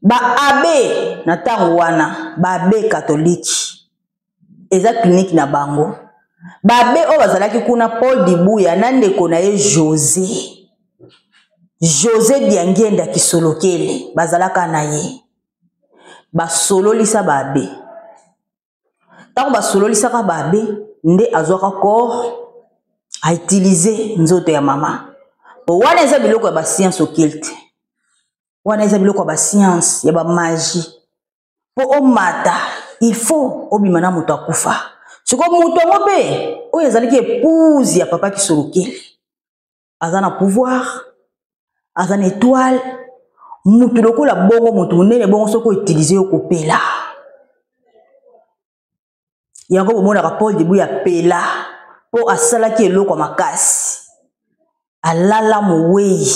Ba abe na ntango wana, ba abe katolike, eza clinique na bango. Ba abe oyo bazalaki kuna, Paul Dibuya na ndeko na ye José, José Diangienda Kisolokele, bazalaka na ye. Basololisa ba abe. Ntango basololisaka ba abe, nde azwaka corps a utiliser nzoto ya mama. Wana eza biloko ya ba science occulte. Wana eza biloko ya ba science, ya ba magie. Po omata, il faut obima na moto akufa. Siko moto yango mpe oyo ezalaki épouse ya papa Kisolokele, aza na pouvoir, aza na étoile, mutu lokola bongo, mutu monene bongo, soki outilize yo kopela. Yango bomonaka Paul Dibuya apela mpo asalaki eloko ya makasi, alala mowei,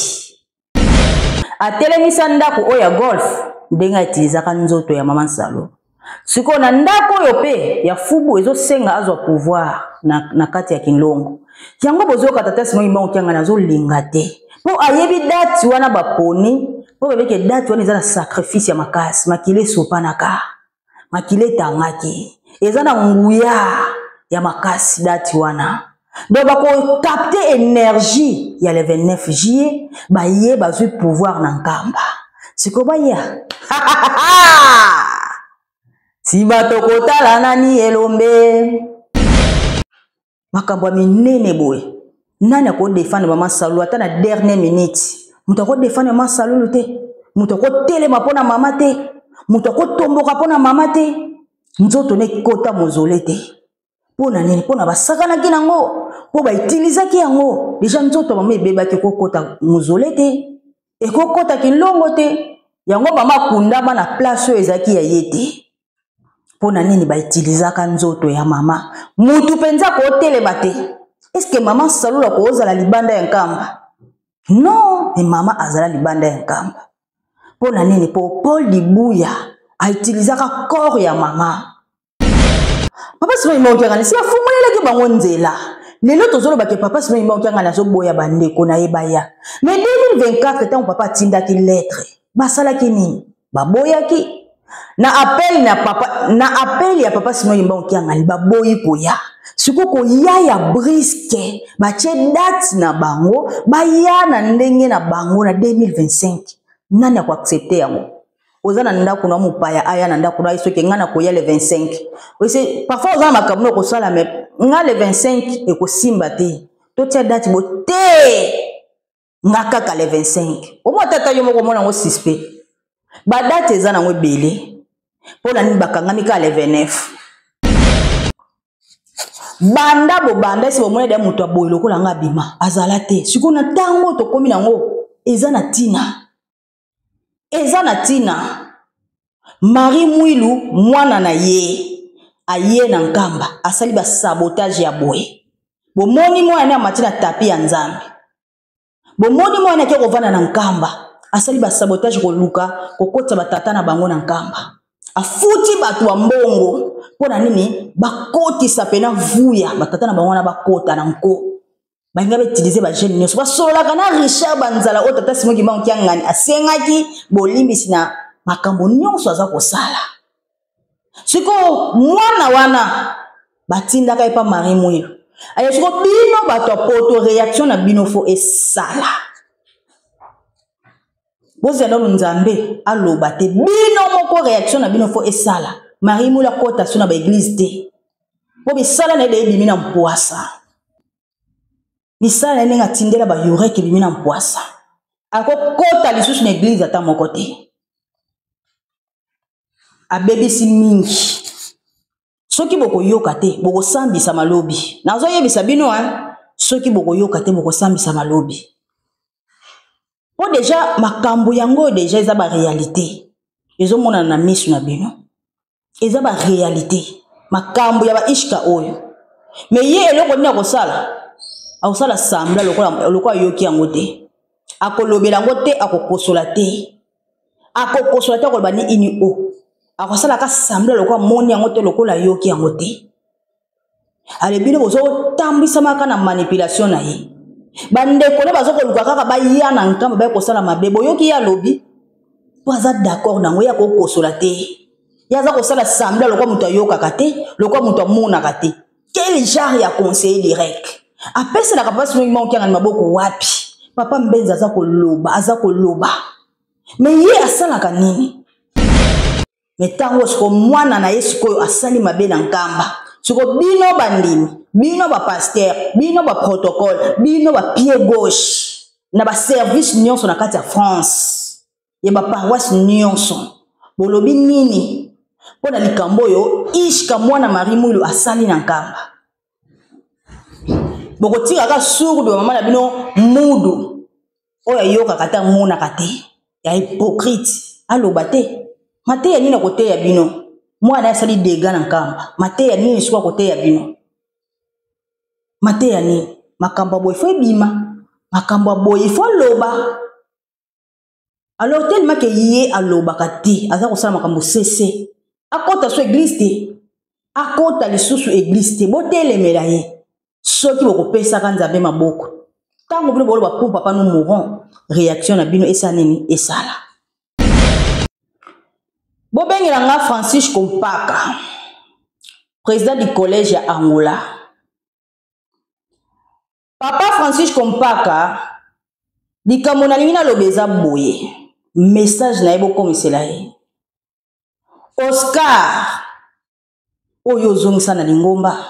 atelemisa ndako oyo ya golf ndenge atilizaka nzoto ya mama Nsalo. Sikoyo na ndako oyo mpe ya fubu ezosenga azwa pouvoir na kati ya Kinlongo. Yango bozoyoka tata Simon Kimbangu Kiangani azolinga te, mpo ayebi date wana baponi, mpo babeke date wana eza na sacrifice ya makasi, makila esopanaka, makila etangaki, eza na nguya ya makasi date wana. Donc bakokapte énergie ya le 29 juillet, baye bazwi pouvoir na Nkamba. Sikoyo baya nsima tokotala nani elombe. Makambo ya minene boye, nani akodefendre mama Salulu ata na dernière minute? Moto akodefendre mama Salulu te, moto akotelema mpo na mama te, moto akotomboka mpo na mama te. Nzoto na ekota mozole te. Mpo na nini? Mpo na basakanaki nango, mpo baitilizaki yango deja. Nzoto ya mama ebebaki, ekokota mozole te, ekokota Kinlongo te. Yango mama akundama na place oyo ezalaki ya ye te. Mpo na nini baitilizaka nzoto ya mama? Mutu mpenza akotelema te. Eske mama Salulu akozala libanda ya Nkamba? Non, me mama azala libanda ya Nkamba. Mpo na nini? Mpo Paul Dibuya aitilizaka corps ya mama. Papa Simon Kimbangu Kiangani si afungolelaki bango nzela. Lelo tozoloba ke papa Simon Kimbangu Kiangani azoboya bandeko na ye baya. Mais 2024 ntango papa atindaki lettre, basalaki nini? Baboyaki. Na appel na papa, na appel ya papa Simon Kimbangu Kiangani, baboyi koya. Sikoyo koya ya briske, batie date na bango, baya na ndenge na bango na 2025. Nani akoaccepte yango? Oza na ndako na mopaya aya na ndako na ye, soki nga nakoya le 25. Ose parfois oza na makambo na okosala, mais nga le 25 ekosimba te, totia date bo te, nga kaka le 25. Omwa tata yo moko omona yango suspect. Ba date eza nango ebele. Mpo na nini bakangami kaka le 29? Banda bobanda esi bomoni da moto aboye lokola nga abima azala te. Sikoyo na ntango tokomi nango eza na ntina, eza na ntina. Marie Mwilu mwana na ye aye na Nkamba asali ba sabotage ya boye. Bomoni mwana ne amati na tapi ya Nzambe. Bomoni mwana ake kovanda na Nkamba asali ba sabotage koluka kokotisa batata na bango na Nkamba. Afuti bato ya mbongo mpo na nini bakotisa pena vuya batata na bango wana bakota na nko. Balinga bautilize ba jeune nyonso basololaka na Richard Banzala oyo tata Simon Kimbangu Kiangani asengaki bolimbisi na makambo nyonso aza kosala. Sikoyo mwana wana batindaka ye pa Marie Mwilu. Aye sikoyo bino bato ya poto, réaction na bino fo esala. Bozela nanu Nzambe aloba te, bino moko réaction na bino fo esala. Marie Mwilu akota so na ba église te, po misala na ye ebimi na mpwasa. Misala na ye ndenge atindela ba yurek ebimi na mpwasa. Akokota lisusu na église ata moko te. Abebisi mingi. Soki bokoyoka te, bokosambisa malobi. Nazoyebisa bino, hein, soki bokoyoka te, bokosambisa malobi. Po deja makambo yango deja eza ba réalité. Ezomonana na misu na bino. Eza ba réalité. Makambo ya ba ishka oyo. Mais ye eloko nini akosala? Akosala semblant lokola ayoki yango te. Akolobela yango te, akokosola te. Akokosola te, akoloba ni ini o. Akosala ka semblant lokola amoni yango te, lokola ayoki yango te. Ale bino bozotambisamaka na manipulation na ye. Bandeko ne bazokoluka kaka baya na Nkamba baya kosala mabe. Boyoki ye alobi. mpo aza d'accord nango ye akokosola te ye aza kosala semblant lokola moto ayokaka te lokola moto amonaka te quel genre ya conseiller direct apeselaka papa simon kimbangu kiangani maboko wapi papa mbenza aza koloba aza koloba me ye asalaka nini me ntango siko mwana na ye sikoyo asali mabe na nkamba siko bino bandimi bino bapaster bino baprotocole bino bapied gauche na baservice nyonso na kati ya france ya baparoise nyonso bolobi nini mpo na likambo oyo ishka mwana marie mwilu asali na nkamba bokotikaka sourde ya mama na bino mudu oyo ayokaka te amonaka te ya hypocrite aloba te mateya nini akoteya bino mwana asali dega na nkamba mateya nini soki akoteya bino mateya nini makambo ya boye fo ebima makambo ya boye fo aloba alors tellement ke ye alobaka te aza kosala makambo sese akota so eglise te akota lisusu eglise te botelemela ye soki bokopesaka nzambe maboko ntango bino boloba pour papa nous mourons réaction na bino esala nini esala bobengela nga francisco mpaka président du collège ya angola Papa Francisco Mpaka, likambo nalingi naloba eza boye, message na ye bokomisela ye. Oscar oyo ozongisa na lingomba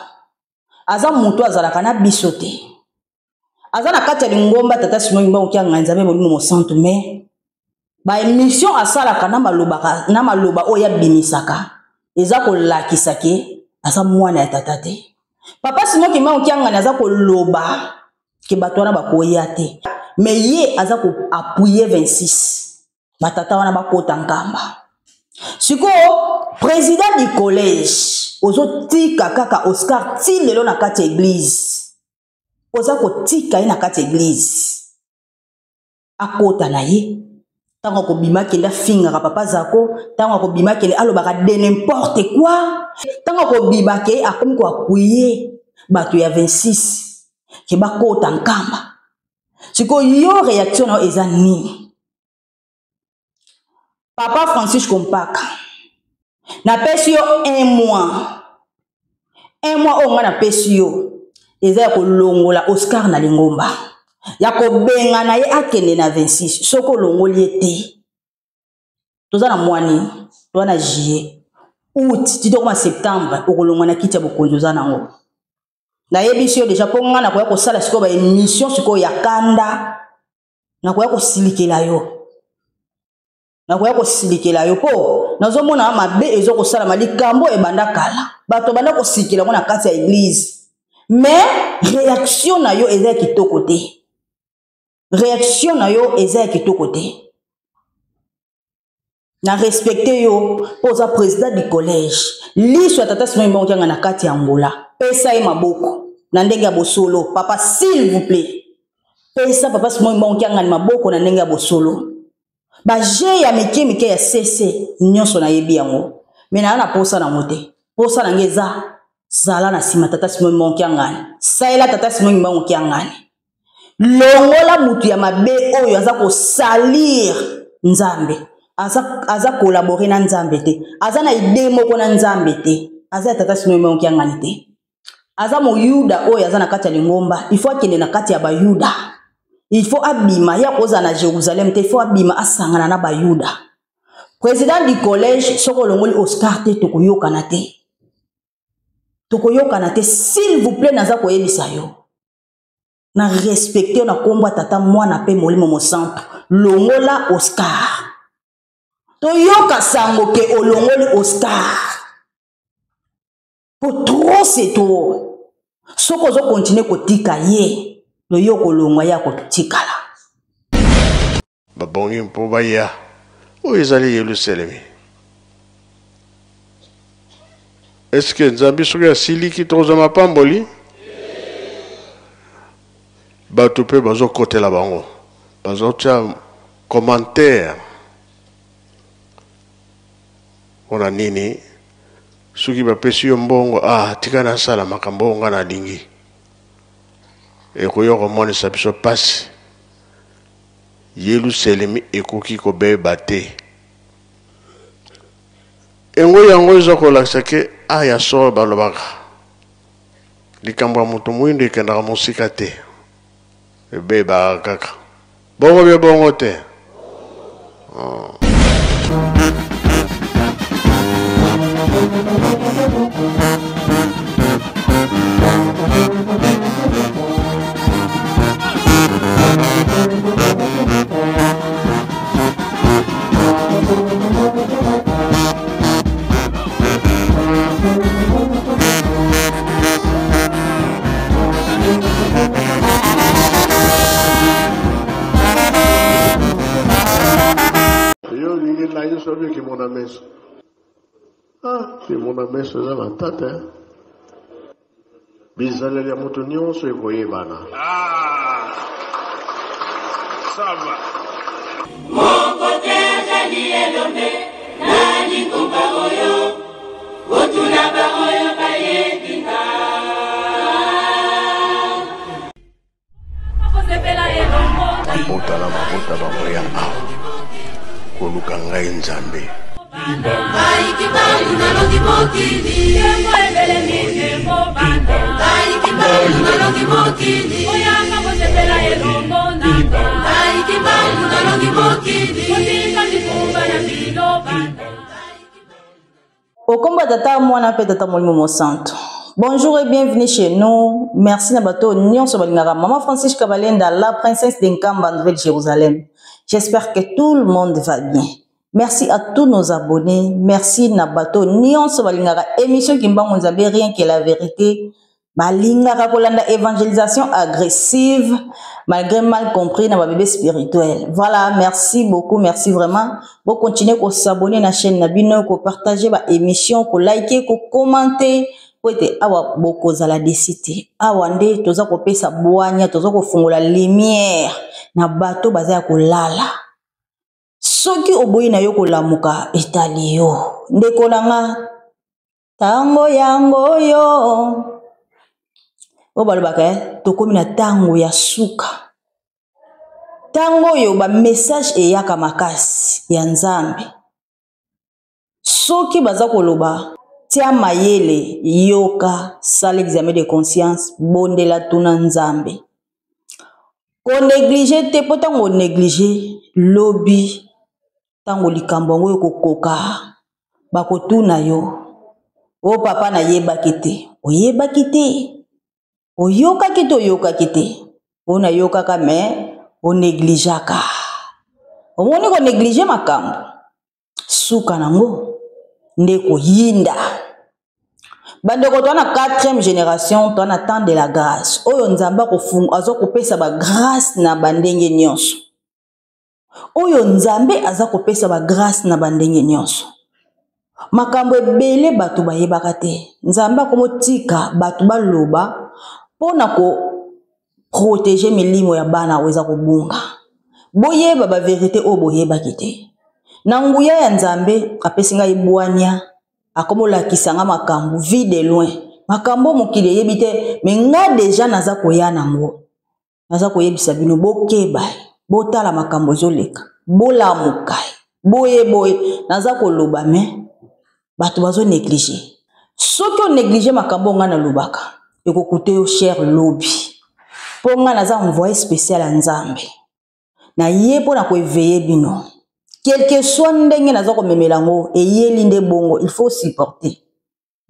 aza moto azalaka na biso te aza na kati ya lingomba tata Simon Kimbangu Kiangani Nzambe Molimo Mosantu mais ba émission asalaka na malobaka na maloba oyo abimisaka eza kolakisa ke aza mwana ya tata te papa simon kimbangu kiangani aza koloba ke bato wana bakoya te me ye aza koapuye 26 batata wana bakota nkamba sikoyo président du collège ozotika kaka oscar ti lelo na kati ya eglise oza kotika ye na kati ya eglise akota na ye ntango akobima akende afingaka papa zako ntango akobima akende alobaka de n'importe quoi ntango akobima ke akomi koapuye bato ya 26 ke bakota nkamba sikoyo yo réaction na yo eza nini papa francisco mpaka napesi yo un mois un mois oyo ngai napesi yo eza ya kolongola oscar na lingomba ya kobengana ye akende na 26 soki olongoli ye te toza na mwa nini toza na juillet août ti tokoma septembre okolongwa na kiti ya bokonzi oza nango nayebisi yo deja mpo ngai nakoya kosala sikoyo baémission sikoyo ya kanda nakoya kosilikela yo nakoya kosilikela yo mpo nazomona mabe ezo kosalama likambo ebanda kala bato banda kosilikela yango na kati ya eglize mais réaction na yo eza ya kitoko te réaction na yo eza ya kitoko te na respecte yo mpo oza président du collège liso ya tata simon mbongo kianga na kati ya angola pesa ye maboko na ndenge ya bosolo papa s'il vous plaît pesa papa simon mbongo kiangani maboko na ndenge ya bosolo baje ya mike mike ya cc nyonso nayebi yango me naa na posa nango te posa na ngai eza zala na nsima tata simon mbongo kiangani salela tata simon mbongo kiangani longola mutu ya mabe oyo aza kosalir nzambe aza, aza kolabore na nzambe te aza na ide moko na nzambe te aza ya tata simon mbongo kiangani te aza moyuda oyo aza na kati ya lingomba il faut akende na kati ya bayuda il faut abima ye akozala na jérusalem te il faut abima asangana na bayuda président du collège soki olongoli oscar te tokoyokana te tokoyokana te s'il vous plaît naza koyebisa yo na respecte yo na nkombo ya tata mwana mpe molimo mosantu longola oscar toyoka sango ke olongoli oscar po trop c'est trop soki ozo continue kotika ye loye okolongwa ye akotikala Babongi mpo baya. Oyo ezali Yelusalemi. Est-ce que Nzambe soki asiliki tokozwa mapamboli? Bato mpe bazokotela bango, bazotia commentaire mpo na nini soki bapesi yo mbongo ah tika nasala makambo oyo ngai nalingi ekoya komonisa biso mpasi yelusalemi ekoki kobeba te. Engo yango eza kolakisa ke a ya solo balobaka likambo ya moto moyindo ekendaka mosika te, ebebaka kaka bongo bie bongo te. Oh. Yo olingi lakisa obi kimona meso. Ah, kimona meso eza matata. Eh? Bizaleli ya moto nyonso ekoyebana. Ah, ça va. Moko te azali elombe na lingomba oyo, botuna baoyo bayebi nga. Mabota na mabota bakoya awa koluka ngai Nzambe. Okombo ya tata mwana mpe tata molimo mosantu. Bonjour et bienvenue chez nous. Merci na bato nyonso balingaka Maman Francis Kabalenda, la princesse de Nkamba, Nouvelle-Jérusalem. J'espère que tout le monde va bien. Merci à tous nos abonnés. Merci na bato nyonso balingaka émission Kimbangu Nzambe rien que la vérité. Balingaka kolanda évangélisation agressive malgré mal compris na ba bébé spirituel. Voilà, merci beaucoup, merci vraiment. Bo continuer ko s'abonner na chaîne na bino, ko partager ba émission, ko liker, ko commenter. Po ete awa bokozala desi te. Awa nde toza kopesa bwanya, toza kofungola lumière na bato baza ya kolala. Soki oboyi na yo kolamuka, etali yo. Ndeko na nga, tango yango yo. Oyo balobaka, tokomi na tango ya suka. Tango oyo ba message eyaka makasi ya Nzambe. Soki baza koloba, tia mayele, yoka, sala examen de conscience, bondela tuna Nzambe. Ko négliger te, po tango négliger, lobi, tango likambo yango ekokoka, bakotuna yo. O papa nayebaki te, oyebaki te, oyokaki te, oyokaki te. O nayokaka mais o négligeaka. Omoni ko négliger makambo, suka nango nde koyinda. Bandeko, toza na 4e génération, toza na temps de la grâce. Oyo Nzambe aza kopesa ba grâce na ba ndenge nyonso. Oyo Nzambe aza kopesa ba grâce na ba ndenge nyonso. Makambo ebele bato bayebaka te. Nzambe akomotika bato baloba mpona ko protéger milimo ya bana oyo eza kobunga. Boyeba ba vérité oyo boyebaki te. Na nguya ya Nzambe apesi ngai bwanya, akomolakisa nga makambo vie de loin. Makambo mokili eyebi te, mais nga déjà naza koya nango. Naza koyebisa bino bokeba, botala makambo ezoleka, bolamuka, boye boye. Naza koloba mais bato bazo négliger. Soki o négliger makambo nga nalobaka, ekokute yo cher lobi. Po nga naza envoyé spécial ya Nzambe. Na ye mpo na koéveiller bino. Quel que soit ndenge naza komemela yango, eyeli nde bongo, il faut supporter.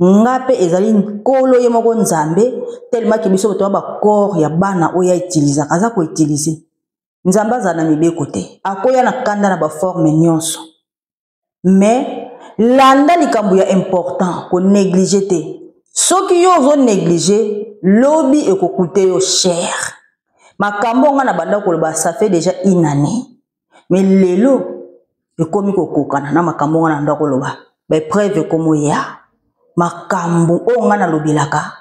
Nga pe ezali nkolo ye moko Nzambe, tellement que biso toza ba corps ya bana oyo ya utilisaka, aza ko utiliser. Nzambe azala na mibeko te, akoya na kanda na ba forme nyonso. Mais landa likambo ya important, ko négliger te. Soki yo ozo négliger, lobi ekokute yo cher. Makambo nga na banda koloba, ça fait déjà une année. Mais lelo ekomi kokokana na makambo nga na banda koloba. Ba épreuve ekomoya. Makambo oyo nga nalobelaka,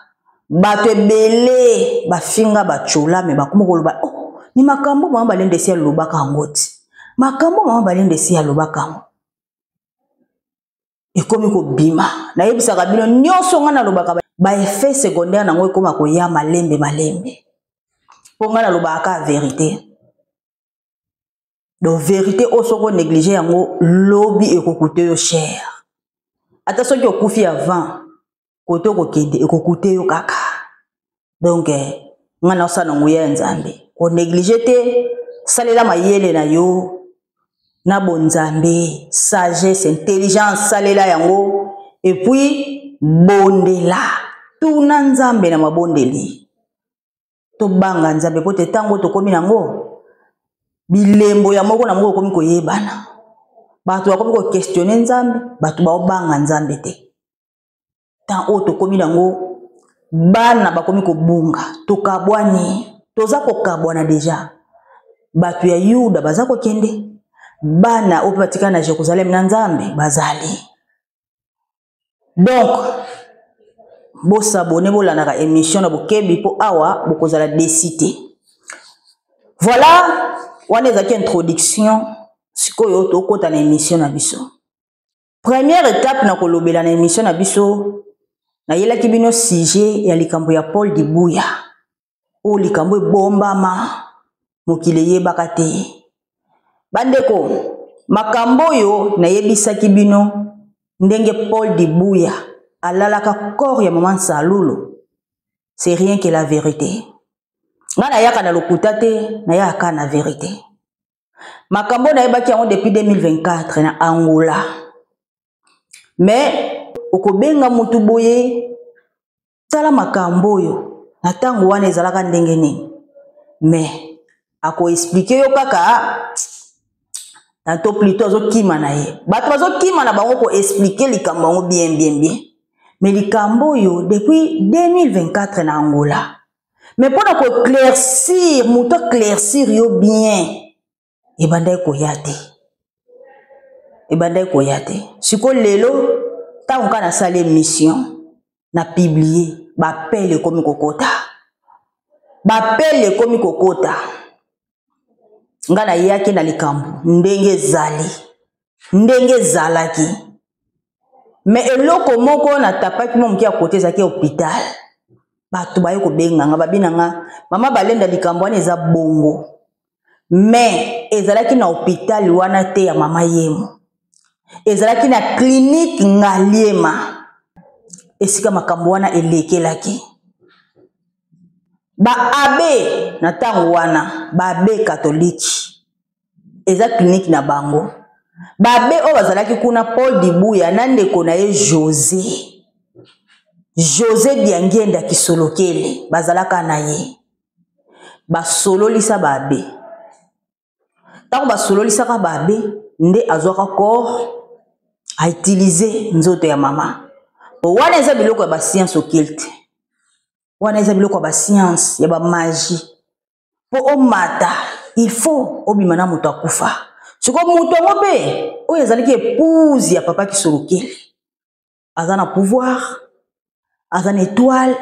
bato ebele bafinga bachola, mais bakomi koloba, oh, ni makambo mama Balende esi alobaka yango ti. Makambo mama Balende esi alobaka yango. Ekomi kobima. Nayebisaka bino nyonso nga nalobaka, ba effet secondaire nango ekoma koya malembe malembe. Po nga nalobaka kaka vérité. Donc vérité oyo soko négliger yango, lobi ekokute yo cher. Ata soki okufi avant, kote okokende ekokute yo kaka. Donc eh, nga naosala na nguya ya Nzambe. Ko négliger te, salela mayele na yo na bonzambe, sagesse, intelligence, salela yango et puis bondela, tuna Nzambe na mabondeli. Tobanga Nzambe po te ntango tokomi nango bilembo ya moko na moko ekomi koyebana. Bato bakomi ko questionner Nzambe, bato baobanga Nzambe te. Temps oyo tokomi nango bana bakomi kobunga, tokabwani, toza kokabwana deja. Bato ya Yuda baza kokende, bana oyo mpe batikala na Jerusalem na Nzambe bazali. Donc bosabone, bolandaka émission na bokebi mpo awa bokozala desi te. Voilà, wana ezalaki introduction. Sikoyo tokota na émission na biso. Première étape na kolobela na émission na biso, nayelaki bino sujet ya likambo ya Paul Dibuya, oyo likambo ebombama mokili eyebaka te. Bandeko, makambo oyo nayebisaki bino ndenge Paul Dibuya alalaka corps ya mama Nsalulu, c'est rien que la vérité. Nga nayaka na lokuta te, nayaka na vérité. Makambo nayebaki yango depuis 2024 na Angola. Mais okobenga mutu boye, tala makambo oyo na ntango wana ezalaka ndenge nini, mais ako expliquer yo kaka tantôt plutôt azokima na ye. Bato bazokima na bango ko expliquer likambo yango bien bien bien. Mais likambo oyo depuis 2024 na Angola. Mais mpona ko éclaircir, moto éclaircir yo bien, ebandaki koya te. Ebandaki koya te. Siko lelo ntango kaka nasali émission na publier, bapele ekomi kokota. Bapele ekomi kokota. Nga nayaki na likambo ndenge ezali, ndenge ezalaki. Mais eloko moko natapaki mwa moke ya kote ezalaki hôpital. Bato baye kobenga nga, babina nga, mama Balenda likambo wana eza bongo. Mais ezalaki na hôpital wana te ya mama Yemo. Ezalaki na clinique Ngaliema. Esika makambo wana elekelaki. Ba abbé na tango wana, ba abbé catholique, eza clinique na bango. Ba abbé oyo bazalaki kuna, Paul Dibuya na ndeko na ye José, José Diangienda Kisolokele, bazalaka na ye. Basololisa ba abbé. Tango basololisaka ba abbé, nde azwaka corps a utiliser nzoto ya mama. Wana eza biloko ya ba science occulte. Wana eza biloko ya ba science, ya ba magie. Po omata, il faut obima na moto akufa. Siko moto yango mpe oyo ezalaki épouse ya papa Kisolokele, aza na pouvoir, aza na étoile,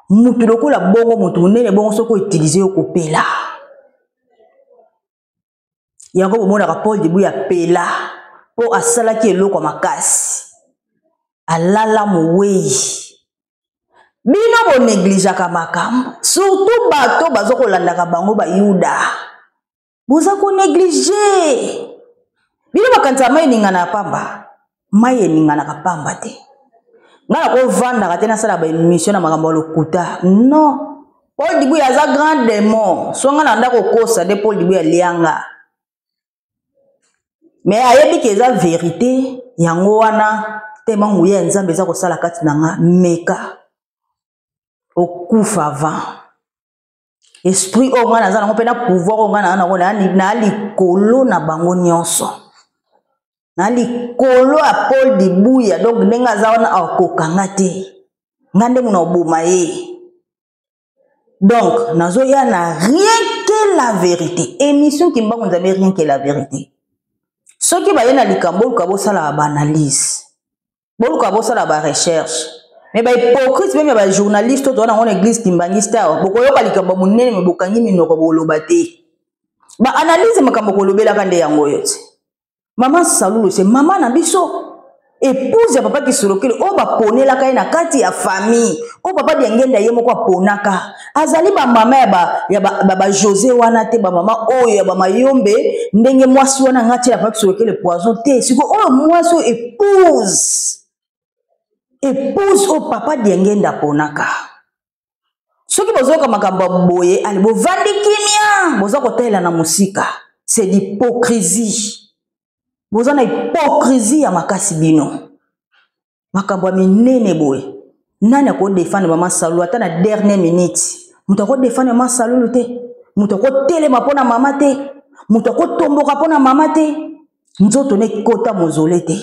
mutu lokola bongo, mutu monene bongo, soki outilize yo kopela. Yango bomonaka Paul Dibuya pela po asalaki eloko makasi, alala mowei. Bino bonegligeaka makambo, surtout bato bazo kolandaka bango ba Yuda, boza konéglige. Bino bakanisa mai eningana pamba, mai eninganaka pamba te. Nga nakovandaka te nasala ba émission na makambo ya lokuta. Non, Paul Dibuya aza grand démon. So nga na ndako kosa nde Paul Dibuya lianga. Mais ayebi ke eza vérité, yango wana tema nguya ya Nzambe eza kosala kati na nga. Meka okufa avant. Esprit oyo nga naza nango mpe na pouvoir oyo nga naza nango, na likolo na bango nyonso, na likolo ya Paul Dibuya. Donc ndenge aza wana akokanga te, nga nde mona oboma ye. Donc nazoya na rien que la vérité. Émission Kimbangu Nzambe, rien que la vérité. Soki baye na likambo, boluka bosala ba analyse, boluka bosala ba recherche. Mais ba hypocrite même ba journaliste to na ngona église Kimbangiste awa, bokoyoka likambo monene mais bokangi minoko boloba te. Ba analyse makambo kolobelaka nde yango yo te. Maman Salulu c'est maman na biso, épouse ya papa Kisolokele oyo baponelaka ye na kati ya famille, oyo papa Diangenda ye moko aponaka. Azali ba mama ya ba José wana te, ba mama oyo ya ba Mayombe, ndenge mwasi wana ngati ya papa Kisolokele poison te. Siko oyo mwasi oyo épouse. Épouse oyo papa Diengenda aponaka. Soki bozoyoka makambo ya boye, ale bovandi kimia, boza kotalela na mosika. C'est l'hypocrisie. Boza na hypocrisie ya makasi bino. Makambo ya minene boye. Nani akodefendre mama Salulu ata na dernière minute? Moto akodefendre mama Salulu te. Moto akotelema mpo na mama te. Moto akotomboka mpo na mama te. Nzoto ne ekota mozole te.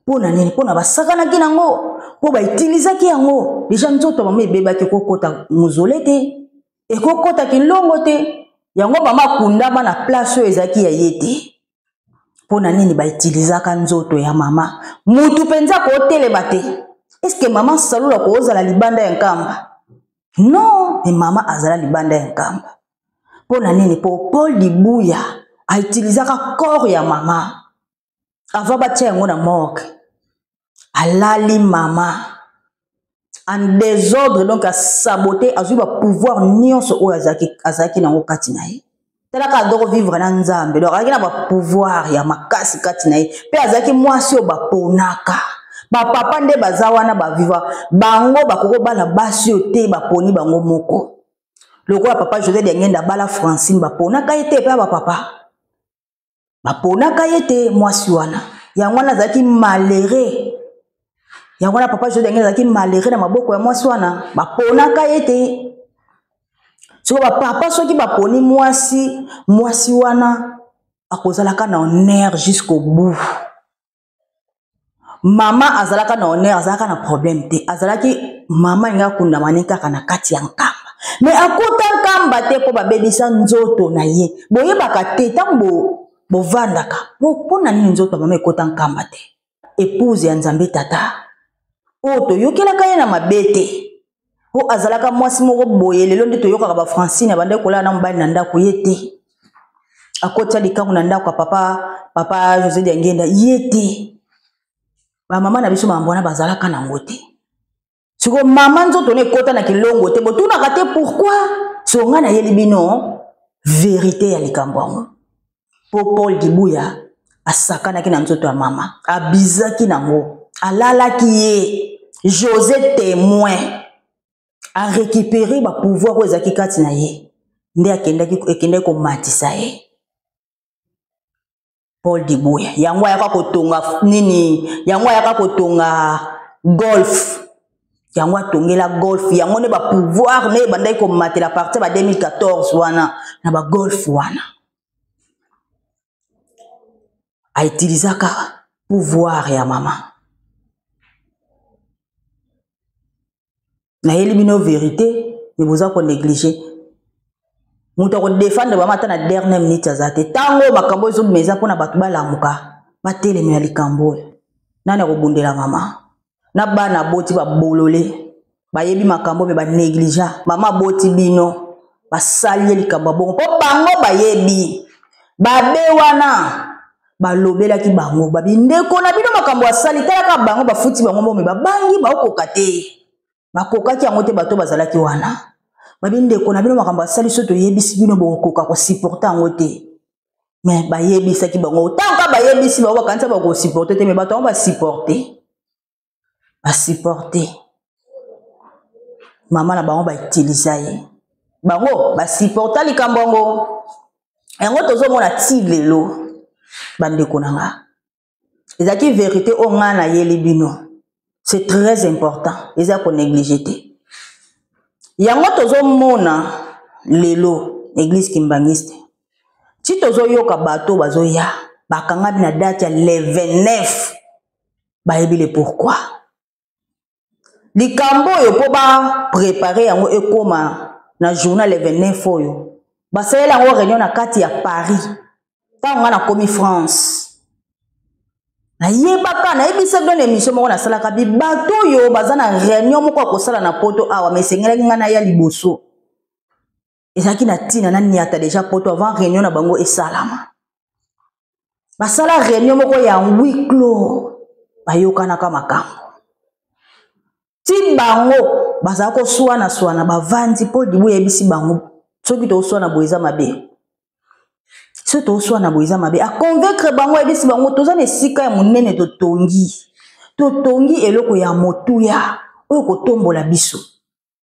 Mpo na nini? Mpo na basakanaki nango, mpo baitilizaki yango. Deja nzoto mama ebebaki, ekokota mozole te, ekokota kilongo te. Yango mama akundama na place oyo ezalaki ya ye te. Mpo na nini baitilizaka nzoto ya mama? Mutu mpenza akotelema te. Eske mama Salulu akozala libanda ya nkamba? Non, me mama azala libanda ya nkamba. Mpo na nini? Mpo Paul Dibuya aitilizaka corps ya mama avant batia yango na morgue. Alali mama en désordre, donc asabote, azwi ba pouvoir nyonso oyo azalaki nango kati na ye. Talaka adoko vivre na Nzambe, donc azalaki na ba pouvoir ya makasi kati na ye, mpe azalaki mwasi oyo baponaka. Bapapa nde baza wana baviva bango, bakoki kobala basi oyo te, baponi bango moko. Lokola papa José Diangenda abala Francine, baponaka ye te, mpe bapapa baponaka ye te mwasi wana. Yango wana azalaki malheureux. Yango wana papa José Diangenda azalaki malheureux na maboko ya mwasi wana, baponaka ye te. Soko bapapa soki baponi mwasi, mwasi wana akozalaka na honneur jusqu'au bout. Mama azalaka na honneur, azalaka na problème te. Azalaki mama alingi akundama ne kaka na kati ya nkamba, me akota nkamba te mpo babebisa nzoto na ye. Boyebaka te ntango bovandaka mpo na nini nzoto ya mama ekota nkamba te. Épouse ya Nzambe tata oyo toyokelaka ye na mabe te, po azalaka mwasi moko boye. Lelo nde toyokaka ba Francine abandaki kolala na mobali na ndako, ye te. Akotia likangu na ndako ya papa José Diangenda, ye te. Bamama na biso makambo wana bazalaka nango te. Siko mama nzoto na ekota na kilongo te, botunaka te pourquoi. So ngai nayeli bino verité ya likambo yango. Po Paul Dibuya asakanaki na nzoto ya mama, abizaki nango, alalaki ye. José témoin a récupéré ba pouvoir oyo ezalaki kati na ye, nde akendaki komatisa ye. Paul Dibuya yango ayaka kotonga nini? Yango ayaka kotonga golf, yango atongela golf, yango nde ba pouvoir nde ebandaki komatela partir ba 2014 wana na ba golf wana. Autilisaka pouvoir ya mama. Nayeli bino vérité, mais boza ko négliger. Moto akodefendre mama ata na dernière minute aza te. Ntango makambo ezobima eza mpona bato balamuka, batelemela likambo oyo. Nani akobundela mama? Na bana aboti babolole, bayebi makambo me banégligea. Mama aboti bino, basali ye likambo ya bongo mpo bango bayebi babe wana. Balobelaki bango babi ndeko na bino makambo asali, talaka bango bafuti bango mbongo, me babangi baokoka te, bakokaki yango te. Bato bazalaki wana babi ndeko na bino makambo asali, so toyebisi bino bokokoka kosupporte yango te. Me bayebisaki bango, tanka bayebisi bango bakanisa bakosupporte te, me bato yango basupporte, basupporte mama na bango, bautiliza ye, bango basupporta likambo yango. Yango tozomona ti lelo. Bandeko na nga, ezalaki vérité oyo nga nayeli bino, c'est très important, eza konéglige te. Yango tozomona lelo église kimbangiste ti tozoyoka bato bazoya bakangami na date ya le 29, bayebi le pourquoi. Likambo oyo mpo ba préparer yango ekoma na journal le 29 oyo, basalela yango réunion na kati ya Paris. Ntango nga nakomi France, nayebaka, nayebisa bino na émission moko nasalaka bi bato oyo baza na réunion moko ya kosala na poto awa, mais esengelaki nga naya liboso. Ezalaki na ntina naniata déjà poto avant réunion na bango esalama. Basala réunion moko ya huis clos, bayokanaka makambo ti bango bazala koswana-swana, bavandi mpo libu eyebisi bango soki toswana boye eza mabe, soki toswana boye eza mabe. Aconvaincre bango, ayebisi bango toza na esika ya monene totongi, Totongi eloko ya motuya oyo kotombola biso.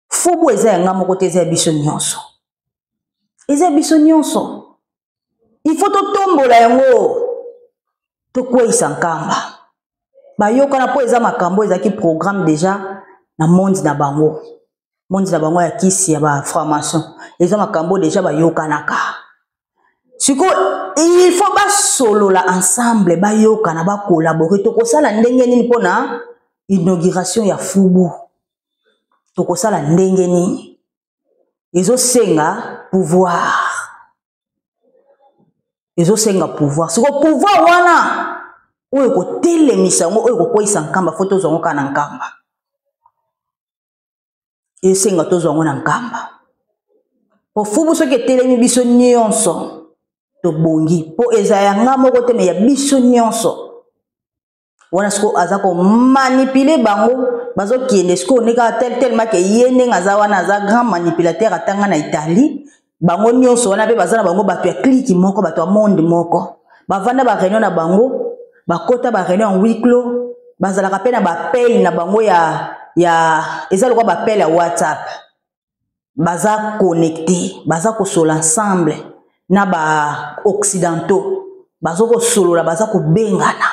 Fubu eza ya nga moko te, eza ya biso nyonso, eza ya biso nyonso. Il faut totombola yango, tokweyisa Nkamba. Bayokana mpo eza makambo ezalaki programme deja na monde na bango, monde na bango ya kisi ya bafranc-maçon, eza makambo deja bayokanaka. Sikoyo il faut basolola ensemble, bayokana, bakolabore. Tokosala ndenge nini mpona inauguration ya fubu? Tokosala ndenge nini? Ezosenga pouvoir, ezosenga pouvoir. Siko pouvoir wana oyo ekotelemisa yango, oyo ekokweyisa Nkamba, fo tozwa yango kaka na Nkamba. Esenga tozwa yango na Nkamba, po fubu soki etelemi, biso nyonso tobongi, mpo eza ya nga moko te, me ya biso nyonso. Wana sikoyo aza komanipule bango, bazokende sikoyo nde kaka tel tellement ke ye ndenge aza wana, aza grand manipulateur. Atanga na Italie. Bango nyonso wana mpe baza na bango bato ya clique moko, bato ya monde moko. Bavanda baréunion na bango, bakota baréunion ya huis clos, bazalaka mpe na baappel na bango ya eza lokola baappel ya WhatsApp. Baza connecté, baza kosola ensemble na baoccidentaux, baza kosolola, baza kobengana,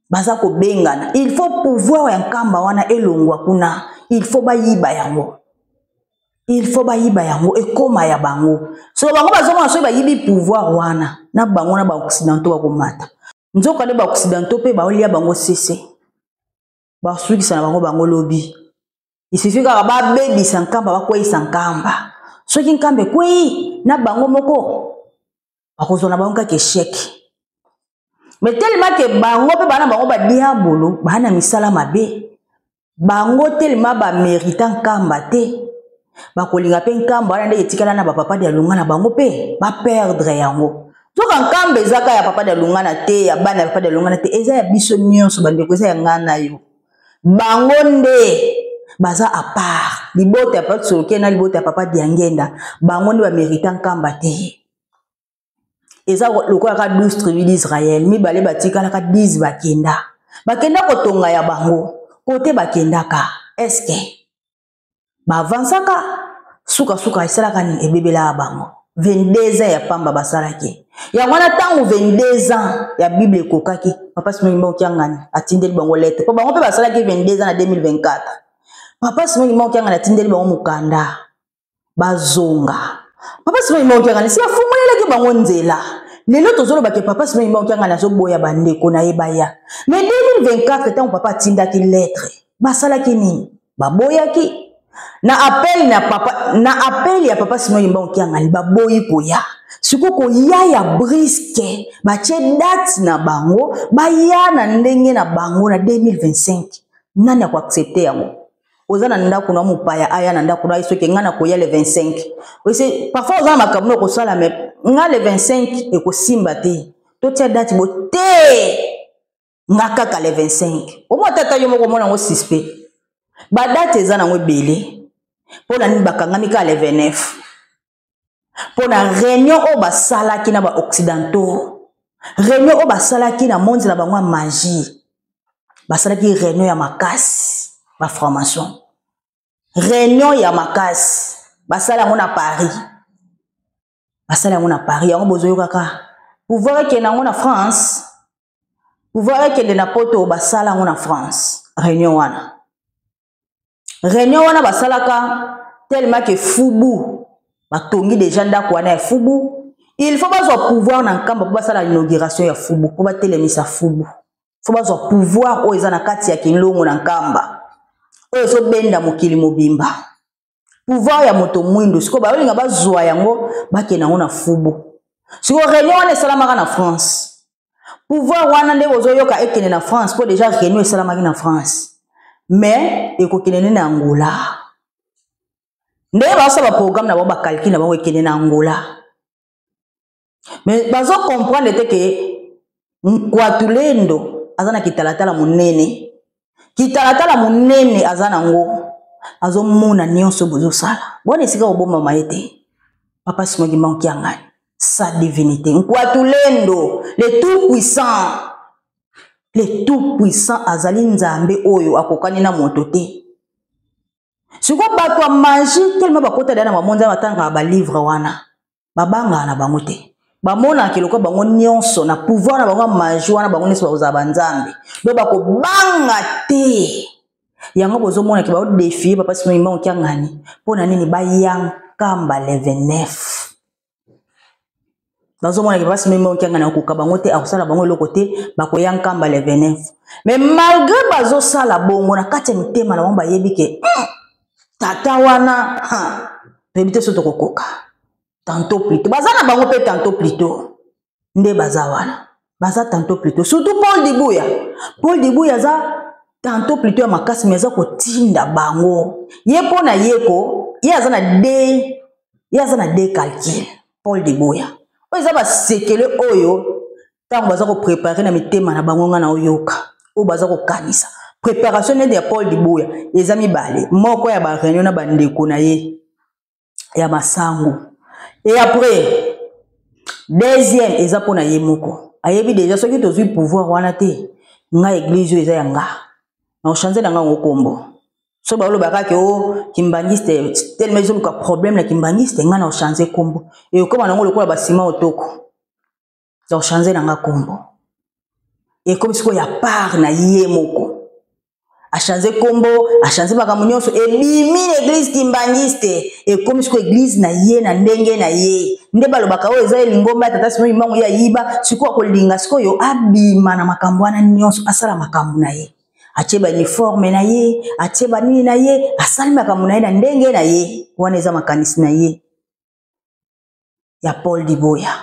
baza kobengana. Il faut pouvoir ya Nkamba wana elongwa kuna. Il faut bayiba yango, il faut bayiba yango, ekóma ya bango. So bango bazomona soki bayibi pouvoir wana na bango na baoccidentaux, bakomata. Nzoka nde baoccidentaux mpe baolia bango sese, basukisa na bango bango lobi. Isufi kaka babebisa Nkamba, bakweyisa Nkamba. Soki Nkamba ekwei, na bango moko bakozwa na bango kaka échec. Mais tellement ke bango mpe bana bango badiabolo, baa na misala mabe, bango tellement bamérita Nkamba te, bakolinga mpe Nkamba wana ndenge etikala na bapapa Dialunga na bango mpe baperdre yango. Nzoka Nkamba ezaka ya papa Dialungana te, ya bana ya papa Dialungana te, eza ya biso nyonso, bandeko, eza ya ngai na yo. Bango nde baza à part libota ya papa Soloke na libota ya papa Diangenda. Bango nde bamérita Nkamba te. Eza lokola ka 12 tribu d'Israël, mibale batikalaka, 10 bakenda, bakenda kotonga ya bango kote. Bakendaka, eske baavansaka? Sukasuka esalaka nini? Ebebelaka bango. 22 ans ya pamba basalaki yango wana. Ntango 22 ans ya Bible ekokaki, papa Simon Kimbangu Kiangani atindeli bango lettre, mpo bango mpe basalaki 22 ans na 2024. Papa Simon Kimbangu Kiangani atindeli bango mokanda, bazonga. Papa Simon Kimbangu Kiangani si afungolelaki bango nzela. Lelo tozolobake papa Simon Kimbangu Kiangani azoboya bandeko na ye baya. Mais 2024, ntango papa atindaki lettre, basalaki nini? Baboyaki na appel na papa, na appel ya papa Simon Kimbangu Kiangani, baboyi koya. Sikoyo koya ya brusque, batie date na bango, baya na ndenge na bango na 2025. Nani akoaccepte yango? Oza na ndako na mopaya aya na ndako na ye, soki ngai nakoya le 25 ese, parfois oza na makambo na okosala, me nga le 25 ekosimba te, totia date bo te, nga kaka le 25. Omwa tata yo moko omona yango suspect. Badate eza nango ebele. Mpo na nini bakangami kaka le 29? Mpo na réunion oyo basalaki na baoccidentaux, réunion oyo basalaki na monde na bango ya magie. Basalaki réunion ya makasi, baformation, réunion ya makasi basala yango na Paris, basala yango na Paris. Yango bozoyokaka pouvoir ekende yango na France, pouvoir ekende na Poto. Basala yango na France, réunion wana. Réunion wana basalaka tellement ke fubu batongi deja ndako wana ya fubu. Il faut bazwa pouvoir na Nkamba mpo basala inauguration ya fubu, mpo batelemisa fubu. Fo bazwa pouvoir oyo eza na kati ya Kinlongo na Nkamba, oyo ezobenda mokili mobimba, pouvoir ya moto mwindu. Sikoyo bayolinga bazwa yango, bakende yango na fubu. Sikoyo réunion wana esalamaka na France. Pouvoir wana nde bozoyoka ekende na France, mpo deja réunion esalamaki na France. Mais ekokende nde na Angola. Ndenge bazosala baprogramme na bango, bacalcul na bango, ekende na Angola. Mais bazocomprendre te ke Nkwatulendo aza na kitalatala monene, kitalatala monene aza nango, azomona nyonso bozosala. Bwana esika kobombama ye te. Papa Simon Kimbangu Kiangani, sa divinité Nkwatulendo, le tout puissant. Le tout puissant azali Nzambe oyo akokani na moto te. Sikoyo bato ya magie tellement bakota deja na bamonza batangaka balivre wana, babangaka na bango te, bamonaka lokola bango nyonso na pouvoir na bango ya magie wana, bango nyonso bakozala banzambe, donc bakobanga te. Yango bozomona ke baodefie papa Simon Kimbangu Kiangani mpo na nini baya Nkamba le 29. Bazomona ke papa Simon Kimbangu Kiangani akoka bango te, akosala bango eloko te, bakoya Nkamba le 29. Mais malgré bazosala bongo, na kati ya mitema na bango bayebi ke tata wana, toyebi te so tokokoka. Tantôt plutôt baza na bango mpe tantôt plutôt nde baza wana, baza tantôt plutôt, surtout Paul Dibuya. Paul Dibuya aza tantôt plutôt ya makasi, mais aza kotinda bango ye mpo na ye ko ye aza na de, ye aza na de calcul. Paul Dibuya oyo eza basekele oyo ntango baza koprepare na mitema na bango, nga na oyoka oyo baza kokanisa préparation nede ya Paul Dibuya eza mibale, moko ya ba réunion na bandeko na ye ya masango, et après deuxième eza mpona ye moko. Ayebi deja soki tozwi pouvoir wana te, nga église oyo eza ya nga, na ochange na nga yango kombo. So balobaka ke o kimbangiste tellement ezoluka problème na kimbangiste, nga na ochange kombo ekoma nango lokola basima otoko, na ochange na nga kombo ekomi sikoyo ya part na ye moko. Achange kombo, achange makambo nyonso, ebimi na église kimbangiste, ekomi sikoyo église na ye na ndenge na ye. Nde balobaka oyo eza lingomba ya tata Simon Kimbangu, ye ayiba. Sikoyo akolinga sikoyo abima na makambo wana nyonso, asala makambo na ye, atie ba uniforme na ye, atie ba nini na ye, asali makambo na ye na ndenge na ye. Wana eza makanisi na ye ya Paul Diboya.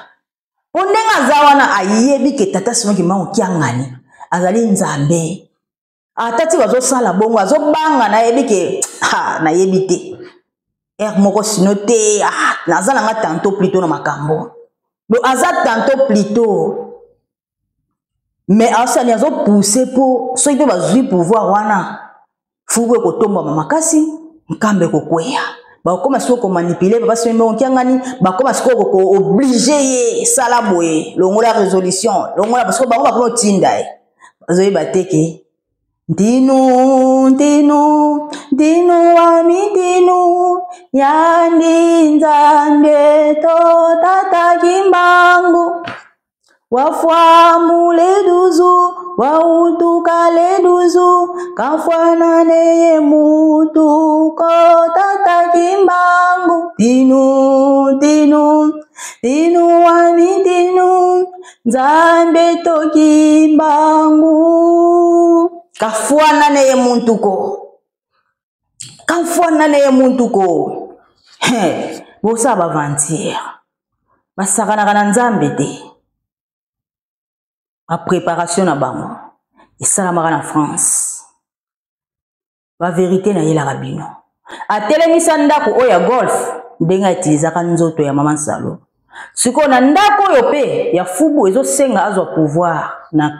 Po ndenge aza wana, ayebi ke tata Simon Kimbangu Kiangani azali Nzambe. Ata ti bazosala bongo, azobanga, nayebi ke, ha, nayebi te heure moko sino te, ah, naza nanga tantôt plutôt na makambo. Donc aza tantôt plutôt, mais asali azopousse po soki mpe bazwi pouvoir wana, fuku ekotombama makasi, Nkamba ekokweya, bakokoma sikoyo komanipule papa Simon Kimbangu Kiangani, bakoma sikoyo kooblige ye sala boye, longola résolution, longola, parce que bango bakoma otinda ye. Bazoyeba te ke ntinu ntinu ntinu wami ntinu yandi Nzambe to tata Kimbangu wafwamule duzu wautuka le duzu kafwana neye mutu ko tata Kimbangu tinu tinu tinu wami tinu Nzambe to Kimbangu kafwana neye muntu ko kafwana neye muntu ko. He, bosala baventure, basakanaka na Nzambe te. Bapréparation na bango esalamaka na France. Baverité nayelaka bino, atelemisa ndako oyo ya golf ndenge atilizaka nzoto ya mama Nsalo. Sikoyo na ndako oyo mpe ya fubu ezosenga azwa pouvoir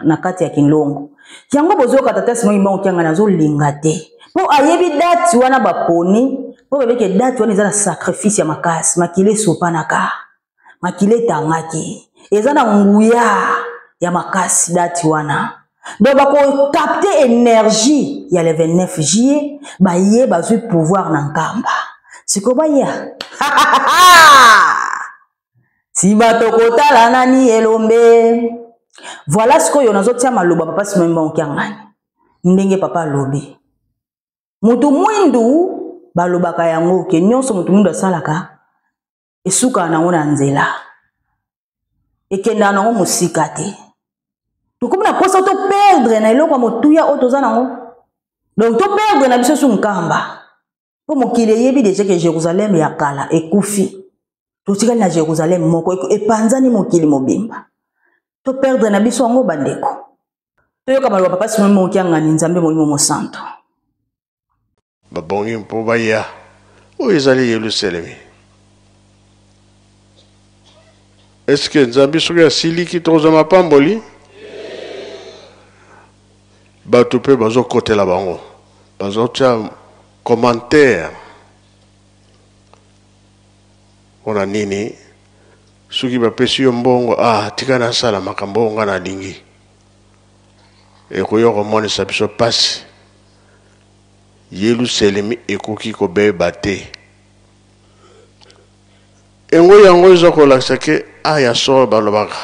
na kati ya Kinlongo. Yango bozoyoka tata Simon Kimbangu Kiangani azolinga te, mpo ayebi date wana baponi, mpo babeke date wana eza na sacrifice ya makasi, makila esopanaka, makila etangaki, eza na nguya ya makasi date wana. Donc bakokapte énergie ya le 29 juillet, baye bazwi pouvoir na Nkamba. Sikoyo baya nsima tokotala nani elombe. Voilà, sikoyo nazotia maloba papa Simon Kimbangu Kiangani ndenge papa alobi motu mwindu balobaka yango ke nyonso motu mwindu asalaka esukaka nango na nzela, ekendaka nango mosika te. Tokomi na mposa toperdre na eloko ya motuya oyo toza nango, donc toperdre na biso su Nkamba, mpo mokili eyebi deja ke Jérusalem ya kala ekufi, totikali na Jérusalem moko epanzani mokili mobimba. Toperdre na biso yango bandeko. Toyoka maloba papa Simon Kimbangu Kiangani, Nzambe Molimo Mosantu. Babongi mpo baya oyo ezali Yelusalemi. Eske Nzambe soki asiliki tokozwa mapamboli? Bato mpe bazokotela bango, bazotia commentaire mpona nini? Soki bapesi yo mbongo, ah, tika nasala makambo oyo nga nalingi. Ekoya komonisa biso mpasi. Yelusalemi ekoki kobeba te. Engo yango eza kolakisa ke a ya solo balobaka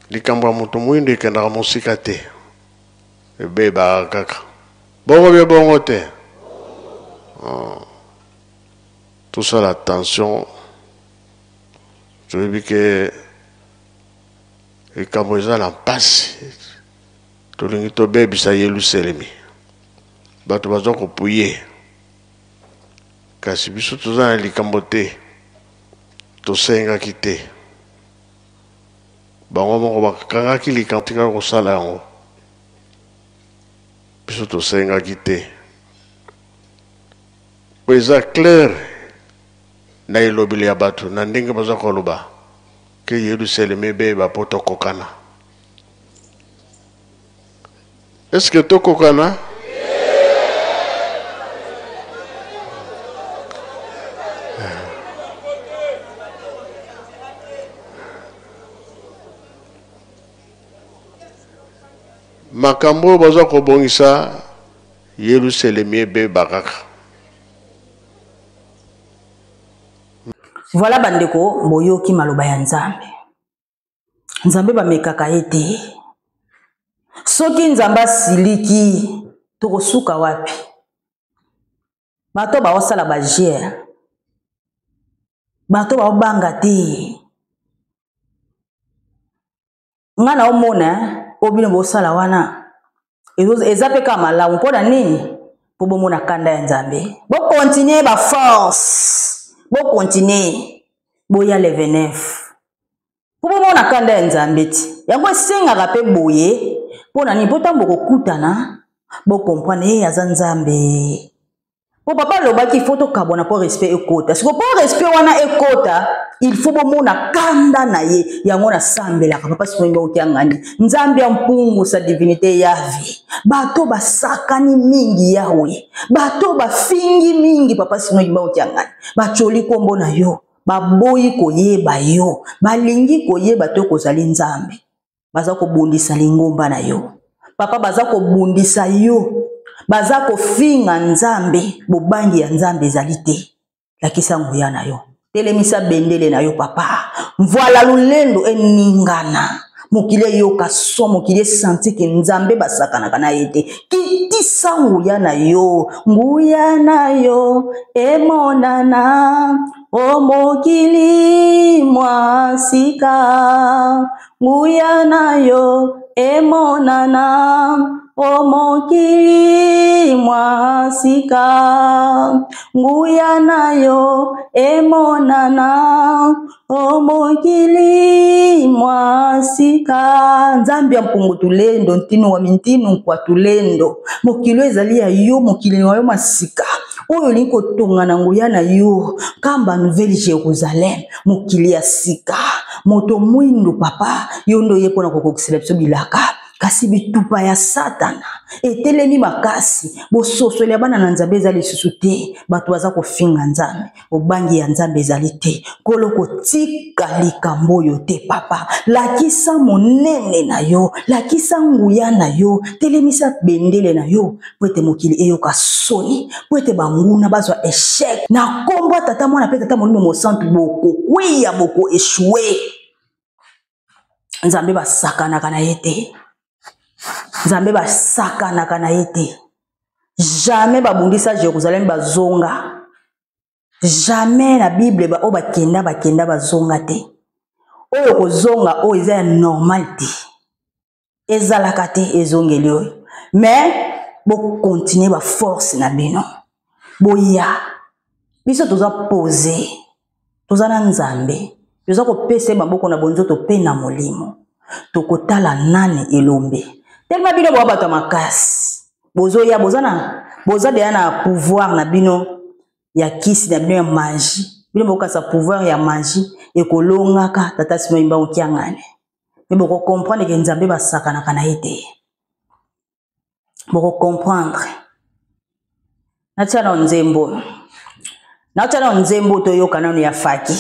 likambo ya moto moyindo ekendaka mosika te, ebebaka kaka bongo bie bongo te. Oh. Tosala attention, toyebi ke likambo eza na mpasi, tolingi tobebisa Yelusalemi, bato baza kopuye, kasi biso toza na likambo te, tosengaki te, bango moko bakangaki likambo tikaka kosala yango, biso tosengaki te, po eza clair na elobeli ya bato na ndenge baza koloba ke Yelusalemi ebeba mpo tokokana. Est-ce que tokokana? Makambo oyo baza kobongisa Yelusalemi ebeba kaka. Voilà bandeko, boyoki maloba ya Nzambe. Nzambe bamekaka ye te. Soki Nzambe asiliki, tokosuka wapi? Bato baosala ba jeu. Bato baobanga te. Nga na omona oyo bino bosala wana eza mpe kaka malamu. Mpo na nini? Mpo bomona kanda ya Nzambe. Bokontinue ba force, bokontinue boya le 29 mpo bomona kanda ya Nzambe ti. Yango esengaka mpe boye. Mpo na nini? Mpo ntango bokokutana bokomprendre ye aza Nzambe. Po papa alobaki il faut tokabwana po respect ekota. Siko po respect wana ekota, il faut bomona kanda na ye. Yango nasambelaka papa Simon Kimbangu Kiangani, Nzambe ya mpungu sa divinité Yahve. Bato basakani mingi Yahwe, bato bafingi mingi papa Simon Kimbangu Kiangani, batioli kombo na yo, baboyi koyeba yo, balingi koyeba te kozali Nzambe. Baza kobundisa lingomba na yo papa, baza kobundisa yo, baza kofinga Nzambe. Bobangi ya Nzambe ezali te. Lakisa nguya na yo, telemisa bendele na yo papa. Mvoala lolendo eningana, mokili eyoka so, mokili esanti ke Nzambe basakanaka na ye te. Kitisa nguya na yo, nguya na yo emonana o mokili mwa sika, nguya na yo emonana o mokili mwa sika, nguya na yo emonana o mokili mwa sika. Nzambe ya mpungu tulendo, ntinu wa mintinu nkwa tulendo, mokili oyo ezali ya yo, mokili wa yo masika oyo olingi kotonga na nguya na yo, kamba Nouvelle Jérusalem, mokili ya sika, moto mwindu papa, yo nde oye mpona kokokisela biso bilaka. Kasi bitupa ya Satana etelemi makasi, bososoli ya bana na Nzambe eza lisusu te, bato baza kofinga Nzambe, bobangi ya Nzambe ezali te. Nkolo, kotika likambo oyo te papa, lakisa monene na yo, lakisa nguya na yo, telemisa bendele na yo po ete mokili eyoka soni, po ete banguna bazwa échec na kombo ya Tata Mwana pe Tata Molimo Mosantu. Bokokweya, boko échouer. Nzambe basakanaka na ye te, Nzambe basakanaka na ye te. Jamais babundisa Jérusalem bazonga, jamais na Bible ba oyo bakenda bakenda bazonga te. Oyo kozonga oyo eza ya normal te, ezalaka te ezongeli oyo. Mais bokontinue ba force na bino, boya biso toza pose, toza na Nzambe, toza kopesa ye maboko na bonzoto pe na molimo. Tokotala nani elombe telema bino boa bato ya makasi, bozoya, boza na, boza deja na pouvoir na bino ya kisi na bino ya magie. Bino bokasa pouvoir ya magie ekolongaka Tata Simon Kimbangu Kiangani. Mais boko comprendre que Nzambe basakanaka na ye te. Boko comprendre. Natia na nzembo. Natia na nzembo toyoka nanu ya Faki.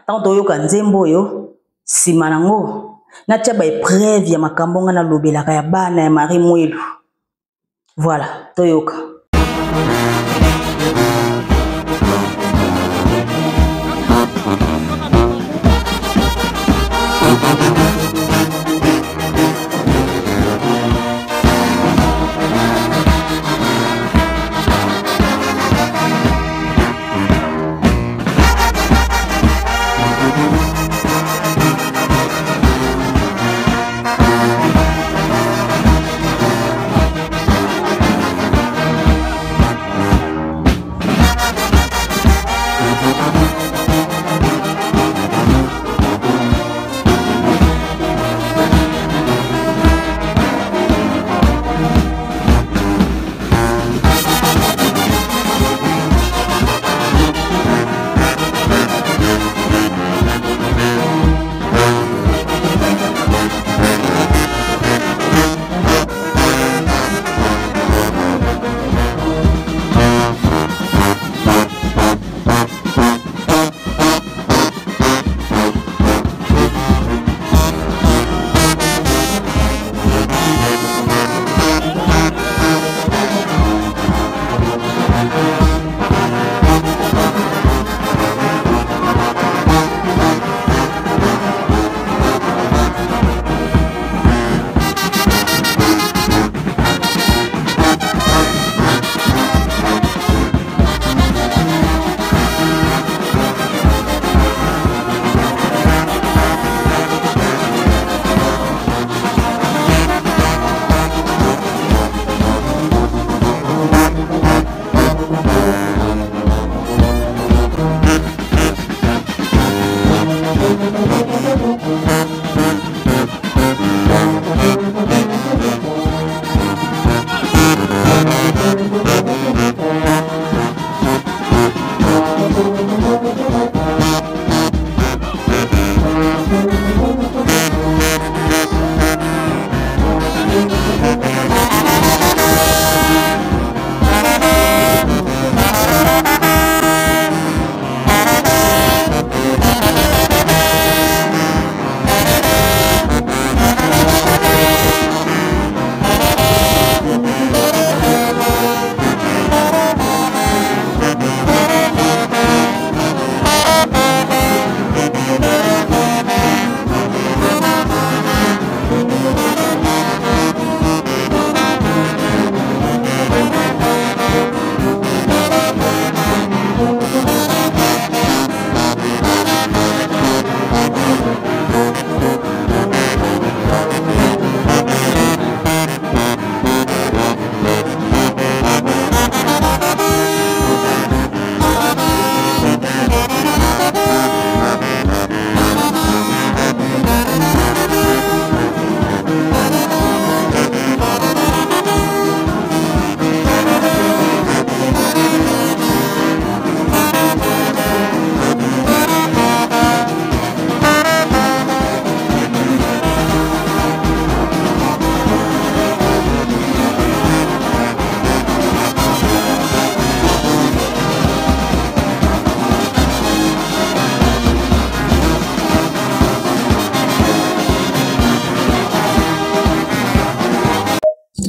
Tango toyoka nzembo oyo, sima nango Natia ba épreuve ya makambo nga nalobelaka ya bana ya Marie Mwelu. Voilà, toyoka.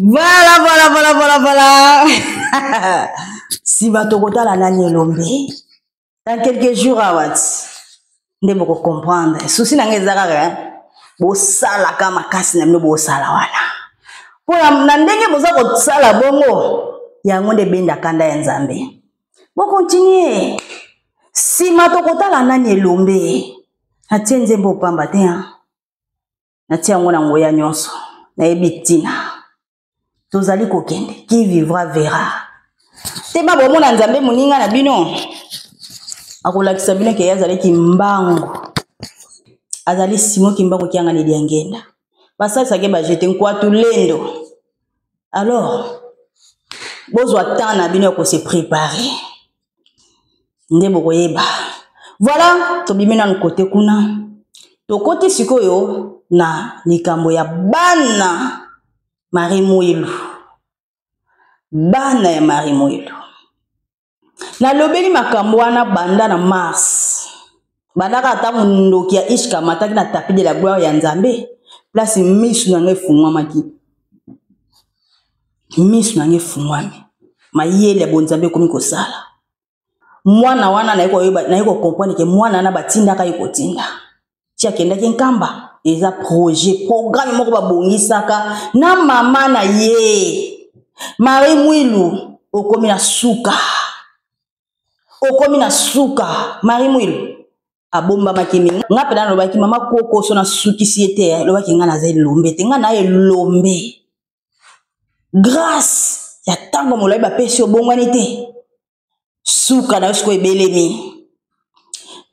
Voilà, voilà, voilà, voilà, voilà. si bato kotala nani elombe dans quelques jours awa ti nde bokocomprendre susi na ngai eza kaka bosalaka makasi na bino bosala wana mpo na ndenge boza kosala bongo yango nde ebenda kanda ya nzambe bokontinue nsima tokotala nani elombe atie nzembo opamba te natia yango na nguya nyonso nayebi ntina tozali kokende qui vivra verra tema bomona nzambe moninga na bino akolakisa bino ke ye azali kimbangu azali simo kimbangu kianga ni diangenda basalisaki bajete nkwatu lendo alors bozwa temps na bino ya kose prepare nde bokoyeba voilà tobimi nanu kote kuna tokoti sikoyo na likambo ya bana marie mwilu bana ya marie mwilu nalobeli makambo wana banda na mars bandaka ata mondoki ya ishka amataki na tapis de la gloire ya nzambe. Place misu na ngai efungwamaki, misu na ngai efungwami, mayele ya bonzambe ekomi kosala. Mwana wana naye koyeba, naye kocomprendre ke mwana wana batindaka ye kotinda ti akendaki Nkamba, eza projet, programme moko babongisaka na mama na ye Marie Mwilu. Okomi na suka, okomi na suka. Marie Mwilu abombamaki mingi. Nga mpe nalobaki mama koko so nasukisi ye te, alobaki nga naza elombe te, nga na elombe. Grâce ya ntango molai bapesi, obongwani te, suka na yo sikoyo ebelemi.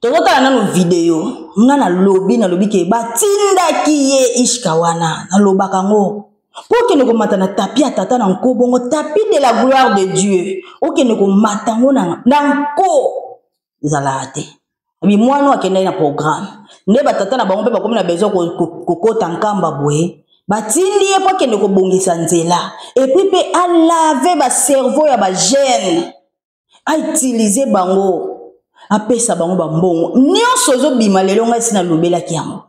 Tozotala nano video. Nga nalobi, nalobi ke batindaki ye Ishka wana. Nalobaka yango mpo okende komata na tapis ya tata na nko bongo, tapis de la gloire de Dieu, okende komata yango na nko, ezalaka te. Abi mwana akendaki na programme nde batata na bango mpe bakomi na besoin kokota Nkamba boye, batindi ye mpo akende kobongisa nzela, et puis mpe alave bacerveau ya bajeune, autilize bango, apesa bango bambongo nyonso ezobima lelo. Ngai esi nalobelaki yango,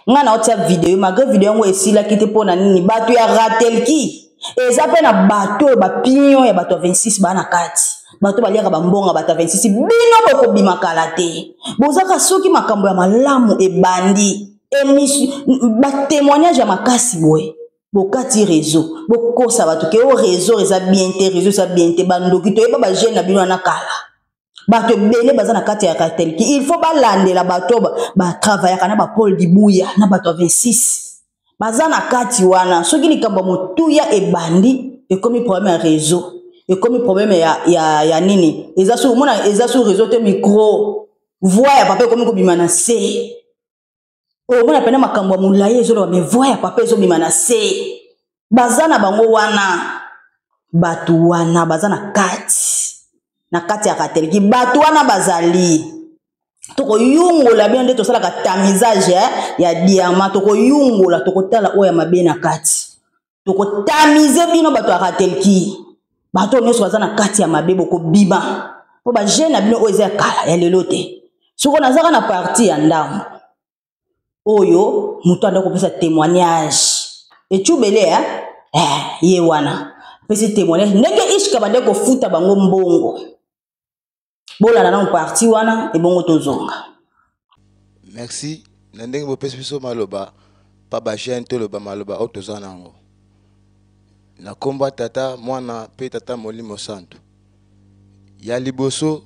ngai naotia video, malgré video yango esilaki te. Mpo na nini? Bato ya Ratelki eza mpe na bato oyo bapignon ya bato ya 26 baa na kati, bato baliaka bambonga, bato ya 26. Bino bokobima kala te. Bozaka soki makambo ya malamu ebandi, émission, batémoignage ya makasi boye, bokati réseau, bokosa bato ke o réseau eza bien te, réseau eza bien te. Bandoki, toyeba bajeune na bino wana kala. Bato ebele baza na kati ya Ratelki, il faut balandela bato batravaillaka na bapaul Dibuya na bato ya 26 baza na kati wana. Soki likambo ya motuya ebandi, ekomi problème ya réseau, ekomi problème ya nini, eza so omona eza so réseau te, micro, voix ya papa ekomi kobima na se. Omona pene makambo ya molai ezoloba, mais voix ya papa ezobima na se. Baza na bango wana, bato wana baza na kati ya Ratelki. Bato wana bazali, tokoyungola bino nde tosalaka tamisage ya diamant. Tokoyungola, tokotala oyo ya mabe na kati, tokotamize bino bato ya Ratelki. Bato nyonso baza na kati ya mabe, bokobima, mpo bajeune na bino oyo eza ya kala, ya lelo te. Soko nazaka na parti ya ndambo oyo moto anda kopesa témoignage ecubele, eh, ye wana apesi témoignage ndenge Ishka bande kofuta bango mbongo. Bolanda nano parti wana, ebongo tozonga. Merci na ndenge bopesi biso maloba pa bajeune. Toloba maloba oyo toza nango na nkombo ya Tata, Mwana mpe Tata Molimo Santo. Ya liboso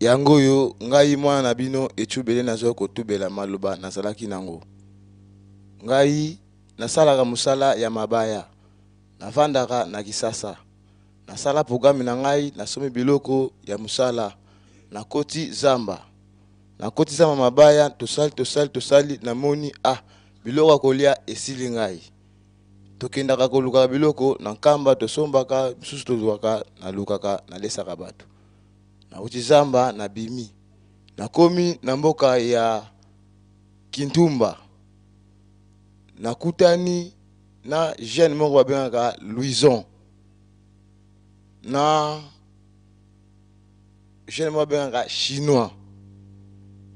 yango oyo, ngai mwana na bino Ecubele, nazwa kotubela maloba nazalaki nango. Ngai nasalaka mosala ya mabaya, navandaka na Kisasa. Nasala programme na ngai, nasomi biloko ya mosala, nakoti zamba, nakoti zamba mabaya, tosali, tosali, tosali, namoni ah, biloko ya kolia esili. Ngai tokendaka kolukaka biloko na Nkamba, tosombaka misusu, tozwaka, nalukaka, nalesaka bato. Nauti zamba, nabimi, nakomi na mboka ya Kintumba, nakutani na jeune moko babengaka Louison, na jeune moko babengaka Chinois.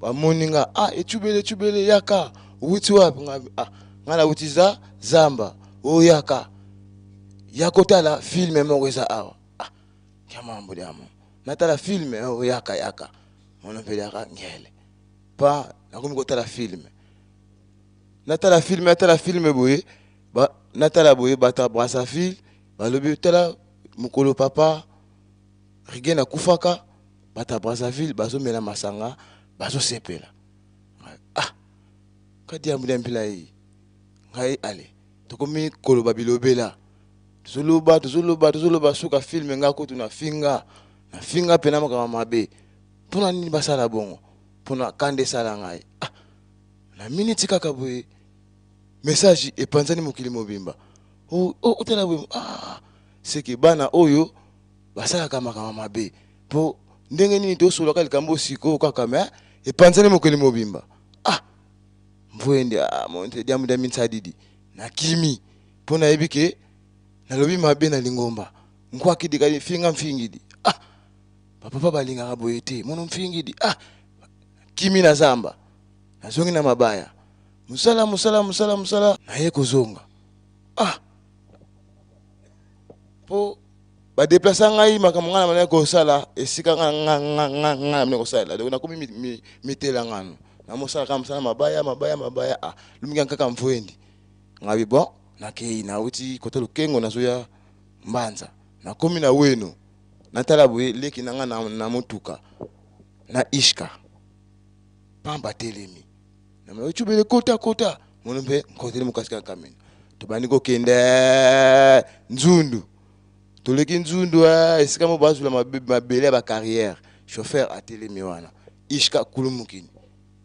Bamoni nga: "Ah, Ecubele, Ecubele, yaka, wuti wapi?" Nga: "Ah, nga nauti za zamba." "Oyaka, ya kotala film moko eza awa." "Ah, kiamambo diamo, natala film oyo." "Yaka, yaka." Mono mpe yaka ngele pa, nakomi kotala film, natala film, natala film boye, natala boye, bato ya Brazzaville balobi: "Tala mokolo papa Rigen akufaka, bato ya Brazzaville bazomela masanga, bazosepela." Ah, kadi ya mbula mpila ye ngai. Ale, tokomi koloba bilobela, tozoloba, tozoloba, tozoloba. Suka film, ngai kutu nafinga, nafinga mpena makambo mabe. Mpona nini basala bongo? Mpona kanda esala ngai. Ah, na miniti kaka boye, message epanzani mokili mobimba. Otala boye, ah, seke bana oyo basalaka makambo mabe. Mpo ndenge nini tosolaka likambo sikoyo kaka, me epanzani mokili mobimba? Ah, mvwende, ah, monte diamu dia minsadidi. Nakimi mpo nayebi ke nalobi mabe na lingomba nkwakidi kadi finga mfingidi. Ah, bapapa balingaka boye te, mono mfingidi. Ah, kimi na zamba. Nazongi na mabaya. Mosala, mosala, mosala, mosala, naye kozonga. Ah! Po badeplasa ngai makambo ngai na bandaki kosala esika ngai na bandaki kosalela. Donc nakomi mitela ngano. Namosala kaka mosala mabaya, mabaya, mabaya. Ah, lumiki kaka mvwendi. Ngabi bon, nakei nauti kota lukengo nazoya mbanza. Nakomi na weno. Natala boye leki na ngai na motuka na ishka. Pamba telemi. Na mwa chubele kota kota. Mono mpe nkoteli mokasi kaka kamina. Tobandi kokende nzundu. Toleki nzundu esika mo bazula mabele ya ba carrière. Chauffeur atelemi wana. Ishka kulumukini.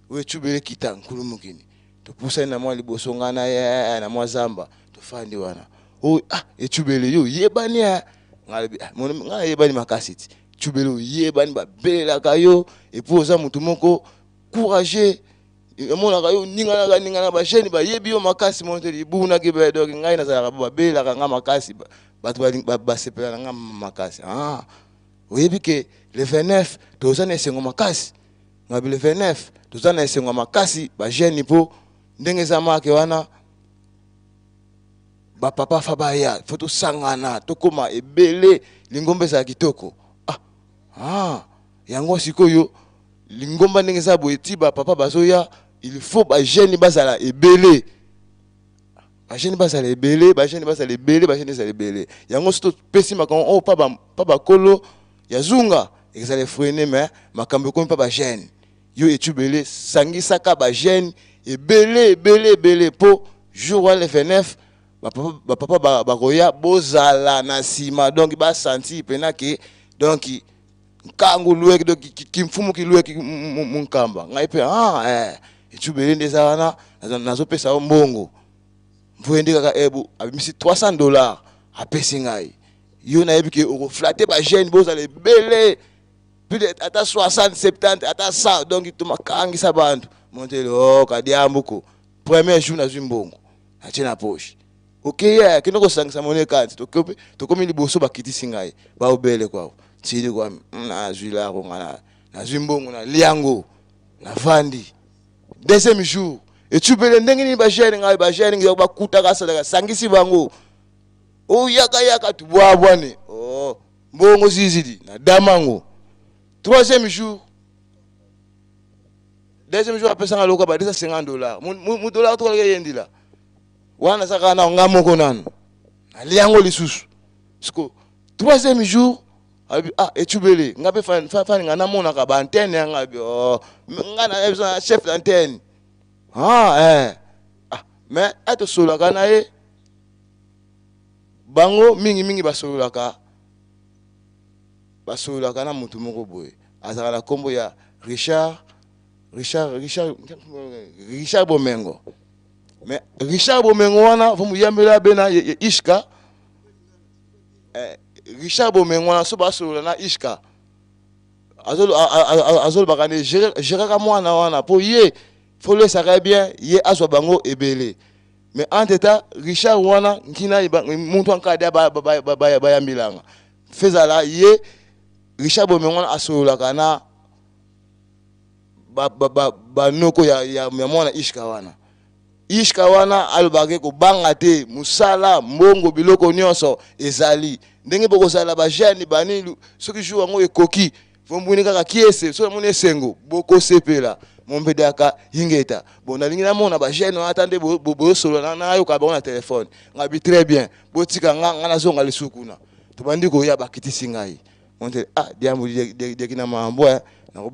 Oyo chubele kita nkulumukini. Topusani na mwa liboso nga na ye na mwa zamba. Tofandi wana. Oh, ah, echubele yo yebani ya. Nga lobi, ah, mono, nga yebani makasi ti. Chubele yo yebani babelelaka yo et puis oza mutu moko courageux. Emonaka yo ninganaka ningana ba jeune bayebi yo makasi mono te libuna ke ba donc ngai nazalaka bo babelelaka nga makasi bato basepela na nga makasi. Ah, oyebi ke le 29 toza na esengo makasi. Ngabi le 29 toza na esengo makasi ba jeune po ndenge eza make wana ba papa fa baya faut tosangana tokoma ebele lingomba ezala kitoko. Ah, ah, yango sikoyo lingomba ndenge eza boye ti ba papa bazoya il faut ba jeune bazala ebele. Ba jeune bazala ebele, ba jeune bazala ebele, ba jeune ezala ebele. Yango soki topesi makambo oyo pa bakolo ya zunga ezala efrene mais makambo ekomi pa ba jeune. Yo etubele sangisaka ba jeune ebele ebele ebele po jour wana le 29 ba papa bakoya bozala na nsima donc ba sentir pena ke donc nkangu lweki donc kimfumu kilweki munkamba ngai pe ah etubele nde eza wana nazopesa yo mbongo mpo nde kaka ebu abimisi $300 apesi ngai yo nayebi ke okoflate ba jeune bozala ebele plus de ata 60 70 ata 100 donc tomakangisa bantu montele oh kadiambuko premier jour nazwi mbongo natie na poche ok yeah, kende kosangisa mone kati tokomi liboso bakitisi ngai baobele kwa tili kwa nazwi lako nga nazwi mbongo na liango navandi deuxième jour etubele ndenge nini ba jeune ngai ba jeune ngai bakutaka sadaka sangisi bango o yaka yaka tubwabwane oh mbongo zizidi na damango troisième jour deuxième jour apesanga loka ba $250 mu dollar to kalaka yendila wana saka na nga moko nanu na liango lisusu siko troisième jour abi ah etubele nga pe fa fa nga namonaka ba antenne ya nga bi oh nga na biso na chef d'antenne ah eh ah mais ato solaka na ye bango mingi mingi basololaka basololaka na mutu moko boye azalaka na kombo ya Richard Richard Richard Richard Bomengo mais Richard Bomengo wana fo muyambela bena Ishka Richard Bomengo wana so basolola na Ishka azolobaka ne géraka mwana wana po ye fo lesaka bien ye azwa bango ebele mais entre temps Richard wana nkina muntu ankadi bayambilanga fezala ye Richard Bomengo wana asololaka na banoko ya mwana Ishka wana Ishka wana alobaka kobanga te musala mbongo biloko nyonso ezali ndenge bokozala ba jeune bani soki jour yango ekoki vombuni kaka kiese soki namoni esengo bokosepela mombedaka ingeta bon nalingi namona ba jeune wana ata nde bosolola nayoka bango na telefone ngabi très bien botika nga nga nazonga lisusu kuna tobandi koya bakitisi ngai monte ah diambo diaki na mambo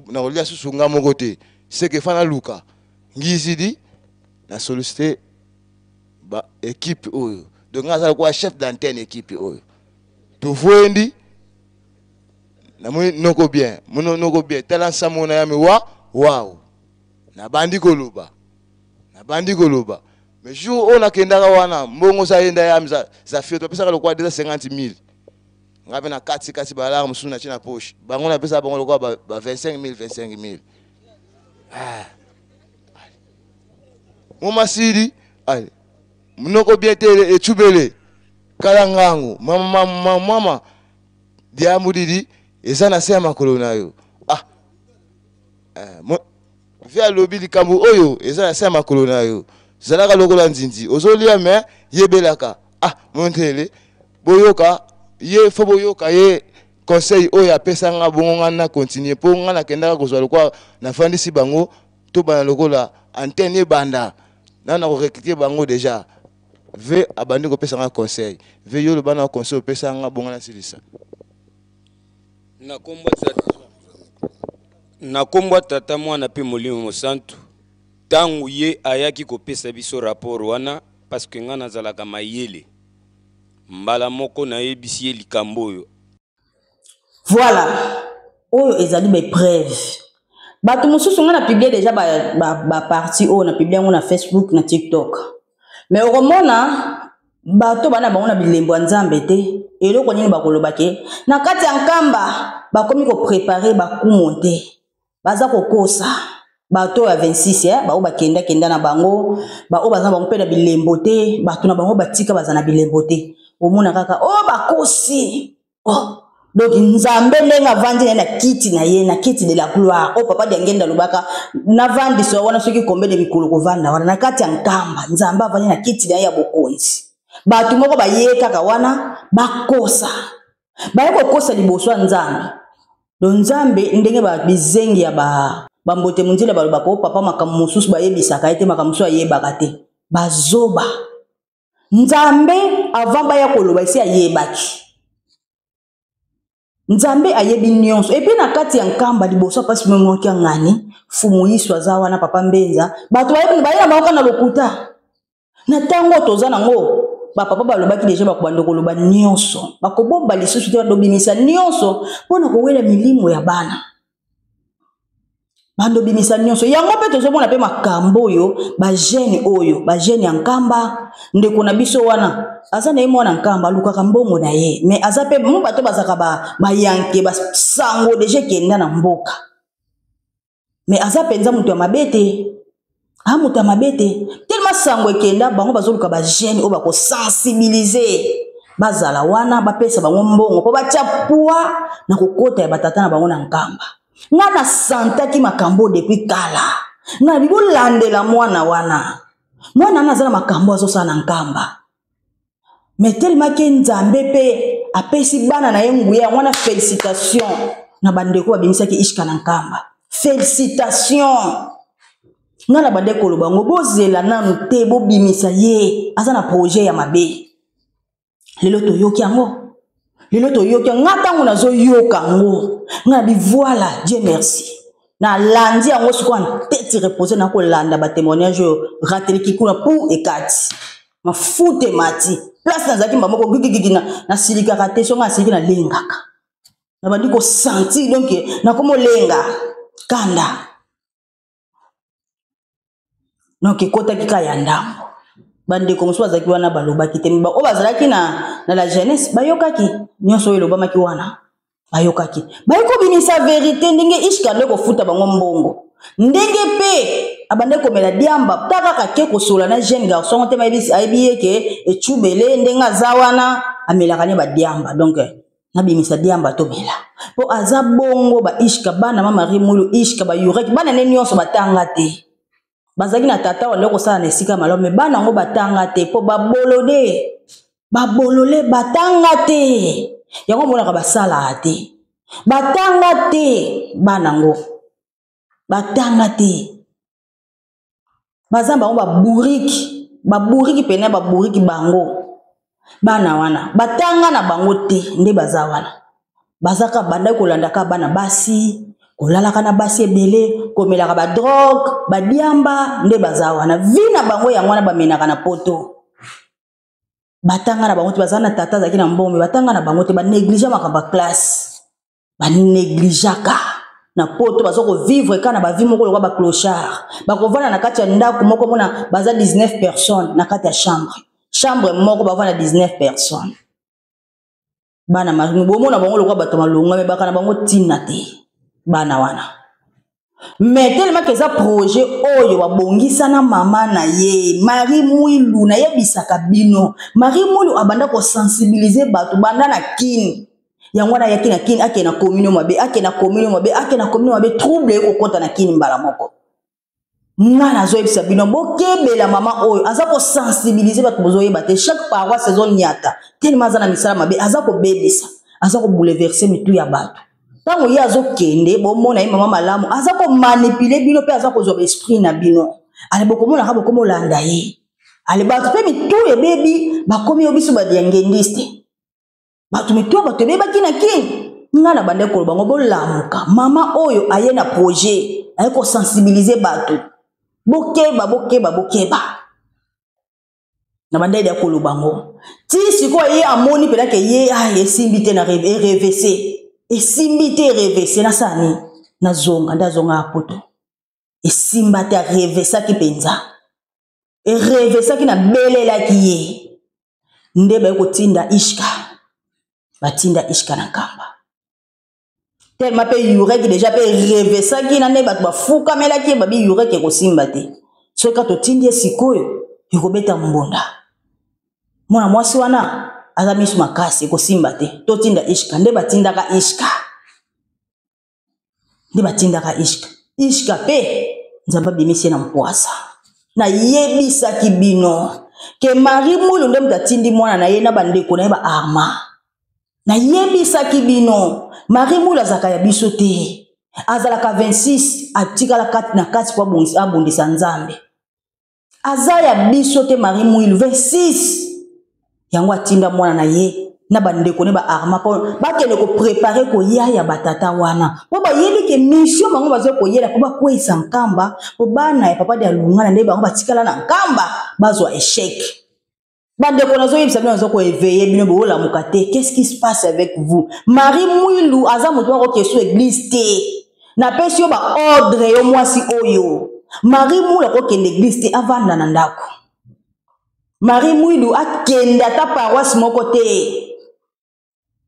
nakolia susu nga moko te seke fa naluka ngizidi na sollicité ba équipe oyo donc nga azala kwa chef d'antenne équipe oyo tovoyendi namoni noko bien mono noko bien tala nsambo na yami wa wow nabandi koloba nabandi koloba mais jour oyo nakendaka wana mbongo za yenda yami za fio topesaka lokola 250 000 nga mpe na kati kati balare mosusu natie na poche bango napesaka bango lokola ba 25 000 25 000 ah. Momasili ale mnoko bien te etubele kala ngango mama mama mama diambu didi eza na se ya makolo na yo ah Ve alobi likambo oyo eza na se ya makolo na yo. Zalaka lokola nzinzi, ozolia me yebelaka. Ah, montele, boyoka ye fo boyoka ye conseil oyo apesa nga bongo nga na continuer po nga nakendaka kozwa lokola nafandisi bango tobanda lokola antenne ebanda na na korecruter bango deja ve abandi kopesa nga conseil ve yo loba na conseil opesa nga bongo nasilisa na kombo na kombo ya tata mwana mpe molimo mosantu ntango ye ayaki kopesa biso rapport wana parce que ngai nazalaka mayele mbala moko nayebisi ye likambo oyo Voilà. Oyo ezali ba preuve. Bato mosusu nga na publie déjà ba, ba, ba partie oyo na publie yango na Facebook na TikTok. Mais okomona bato bana bango na bilembo ya Nzambe te, eloko nini bakoloba ke na kati ya Nkamba bakomi ko préparer bakumo te. Baza kokosa bato ya 26 eh, baoyo bakenda kenda na bango, baoyo baza bango mpe na bilembo te, bato na bango batika baza na bilembo te. Omona kaka oh bakosi. Oh, donc nzambe ndenge avandi na ye na kiti na ye na kiti de la gloire oyo papa diangenda alobaka navandisa wana soki combien de mikolo kovanda wana na kati ya nkamba nzambe avandi na kiti na ye ya bokonzi bato moko baye kaka wana bakosa baye kokosa liboso ya nzambe do nzambe ndenge bizengi ya ba bambote monzela balobaka o papa makambo mosusu bayebisaka ye te makambo mosusu ayebaka te bazoba Nzambe avant baya koloba esi ayebaki. Nzambe ayebi nyonso. Epuis na kati ya Nkamba liboso ya pasi mongoki ya ngani, Fumu Yesu aza wana papa Mbenza, bato bayebi baye na bango kaka na lokuta. Na ntango toza nango bapapa balobaki deja bakobanda koloba nyonso, bakobomba lisusu te, bandobimisa nyonso mpo na kowela milimo ya bana. Bando bimisa nyonso yango mpe tozomona mpe makambo oyo bajeune oyo bajeune ya nkamba ndeko na biso wana aza na ye mwana nkamba alukaka mbongo na ye me aza mpe mo bato bazalaka bayanke ba basango deja ekenda na mboka me aza mpenza moto ya mabe te a moto ya mabe te telema sango ekenda bango bazoluka bajeune oyo bakosensibilize bazala wana bapesa bango mbongo mpo batya pwa na kokota ya batata na bango na nkamba ngai nasantaki makambo depuis kala ngai nabi bolandela mwana wana mwana wana aza na makambo azosala na nkamba me telema ke nzambe mpe apesi bana na ye nguya yango wana félicitation na bandeko babimisaki ishka na nkamba félicitation ngai na bande koloba yango bozela nanu te bobimisa ye aza na projet ya mabe lelo toyoki yango lelo toyoki yango nga ntango nazoyoka yango nga nabi voilà dieu merci nalandi yango sikoyo en tete repose nakolanda batémoignage oyo rateliki kuna pour ekati mafuta emati place nazalaki mba moko gigigigi nasilikaka te songa nasiliki nalengaka nabandi kosentir donc nakomolenga kanda donc ekotaki kaka ya ndambo bandeko mosusu bazalaki wana balobaki te oyo bazalaki na, na la jeunesse bayokaki nyonso oyo elobamaki wana bayokaki baye kobimisa verite ndenge ishka nde kofuta bango mbongo ndenge mpe abandaki komela diamba ta kaka ke kosola na jeune garçon te ayebi ye ke ecubele ndenge aza wana amelaka ne badiamba donc nabimisa diamba tomela mpo aza bongo ba ishka bana ma marie mulu ishka ba yureki bana ne nyonso batanga te bazalaki na tata wanda kosala na esika malamu me bana yango batanga te mpo babolole babolole batanga te yango omonaka basalaka te batanga te bana yango batanga te baza bango baburiki baburiki pene baburiki bango bana wana batanga na bango te nde baza wana bazaka bandaki kolandaka bana basi kolalaka na basi ebele komelaka badrogue badiamba nde baza wana vi na bango yango wana bamenaka na poto batanga na bango te baza na tata azalaki na mbongo me batanga na bango te banéglige makambo ya classe banegligeaka na poto baza kovivre kaka na bavie moko lokola baclochard bakovanda na kati ya ndako moko mona baza 19 personnes na kati ya chambre chambre moko bavanda 19 personnes bana maringo bomona bango lokola bato malonga me baka na bango ntina te bana wana me telemaka eza projet oyo babongisa na mama na ye marie mwilu nayebisaka bino marie mwilu abanda kosensibilize bato banda na kini yango wana ayaki na kini akende na commune mabe akende na commune mabe akende na commune mabe trouble ekokɔta na kini mbala moko. Nga nazoyebisa bino, bokebela mama oyo aza kosensibilize bato, bozoyeba te. Chaque paroisse ezoniata telema, aza na misala mabe, aza kobebisa, aza kobouleverse mitu ya bato. Ntango ye azokende, bomona ye mama malamu, aza komanipule bino mpe aza kozwa baesprit na bino. Ale bokomonaka, bokomolanda ye. Ale bato mpe mitu ebebi, bakomi yo biso badiangendiste. Bato mitu ya bato ebebaki na kini. Nga na bande koloba ngo, bolamuka. Mama oyo aye na projet, aye kosensibilize bato, bokeba, bokeba, bokeba. Na bande ya koloba ngo ti sikoyo ye amoni mpena ke ye, ah, esimbi te na erevese, esimbi te, erevese. Nasala nini? Nazonga nde azonga ya poto, esimba te, arevesaki mpenza, erevesaki. Nabelelaki ye nde baye kotinda Ishka, batinda Ishka na Nkamba. Telema mpe yureki deja mpe erevesaki na nde bato bafukamelaki ye, babi yureki ekosimba te, soki kaka totindi ye sikoyo ekobeta mbonda. Mwana mwasi wana aza miso makasi, ekosimba te, totinda Ishka. Nde batindaka Ishka, nde batindaka Ishka. Ishka mpe Nzambe abimisi ye na mpwasa. Nayebisaki bino ke Marie Mwilu nde moto atindi mwana na ye na bandeko na ye baarma. Nayebisaki bino, Marie Mwilu azalaka ya biso te, azalaka 26, atikala kati na kati mpo abundisa Nzambe. Aza ya biso te Marie Mwilu 26. Yango atinda mwana na ye na bandeko ne baarma mpo bakende koprepare koya ya batata wana, mpo bayebi ke mission bango baza koyela mpo bakweyisa Nkamba, mpo bana ya papa de Alungana nde bango batikala na Nkamba bazwa échec. Bandeko, nazoyebisa bino, naza koeveye bino, boolamuka te. Qu'est-ce qui se passe avec vous? Marie Mwilu aza moto moko kesu église te. Napesi yo baordre, yo mwasi oyo Marie Mwilu akokende église te, avanda na ndako. Marie Mwilu akende ata paroisse moko te,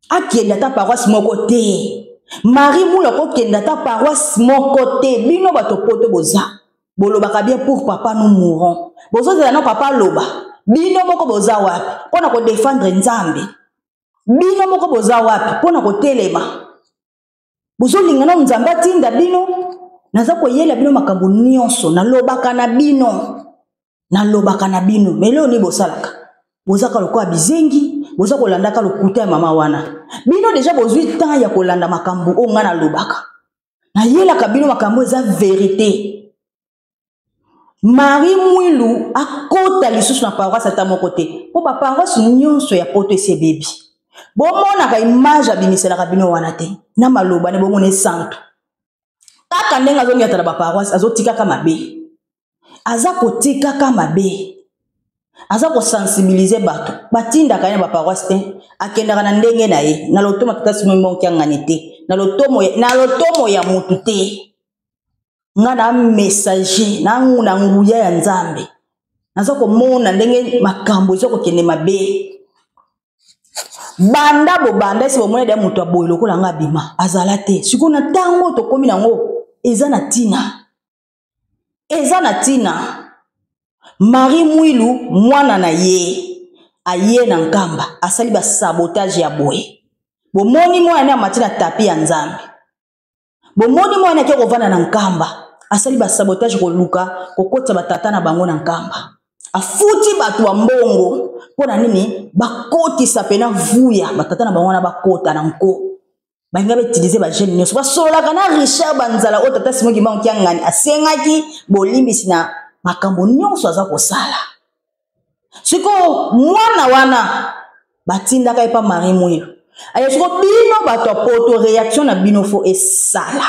akende ata paroisse moko te. Marie Mwilu akokende ata paroisse moko te. Bino bato poto boza bolobaka bien, pour papa nous mourons. Bozozela na papa aloba, bino moko boza wapi mpo na kodefendre Nzambe? Bino moko boza wapi mpo na kotelema? Bozolinga na Nzambe atinda bino. Naza koyela bino makambo nyonso, nalobaka na bino, nalobaka na bino. Me leo nini bosalaka? Bozaka lokola bizengi, boza kolandaka lokuta ya mama wana. Bino deja bozwi temps ya kolanda makambo oyo ngai nalobaka, nayelaka bino makambo eza verite. Marie Mwilu akota lisusu na paroisse ata moko te, mpo baparoisse nyonso ya poto esi ebebi. Bomonaka image abimiselaka bino wana te na maloba ne, bomona esantu kaka ndenge azoniata na baparoisse, azotikaka mabe, aza kotikaka mabe, aza kosensibilize bato. Batindaka ye na baparoisse te, akendaka na ndenge na ye, na lotomo tata Simon Monkiangani te, na lotomo ya motu te. Nga na messager na na nguya ya Nzambe, naza komona ndenge makambo eza kokende mabe. Banda bobanda esi bomona deya moto aboye lokola nga abima azala te. Sikoyo na ntango tokomi nango, eza na ntina, eza na ntina. Marie Mwilu, mwana na ye aye na Nkamba, asali basabotage ya boye. Bomoni mwana ne amati na tapi ya Nzambe. Bomoni mwana ake kovanda na Nkamba, asali basabotage koluka kokotisa batata na bango na Nkamba. Afuti bato ya mbongo mpo na nini? Bakotisa mpena vuya batata na bango wana, bakota na nko. Balinga bautilize bajeune nyonso basololaka na Richard Banzala oyo tata Simon Kimbangu Kiangani asengaki bolimbisi na makambo nyonso aza kosala. Sikoyo mwana wana batindaka ye pa Marie Mwilu aye. Siko bino bato ya poto, réaction na bino fo esala.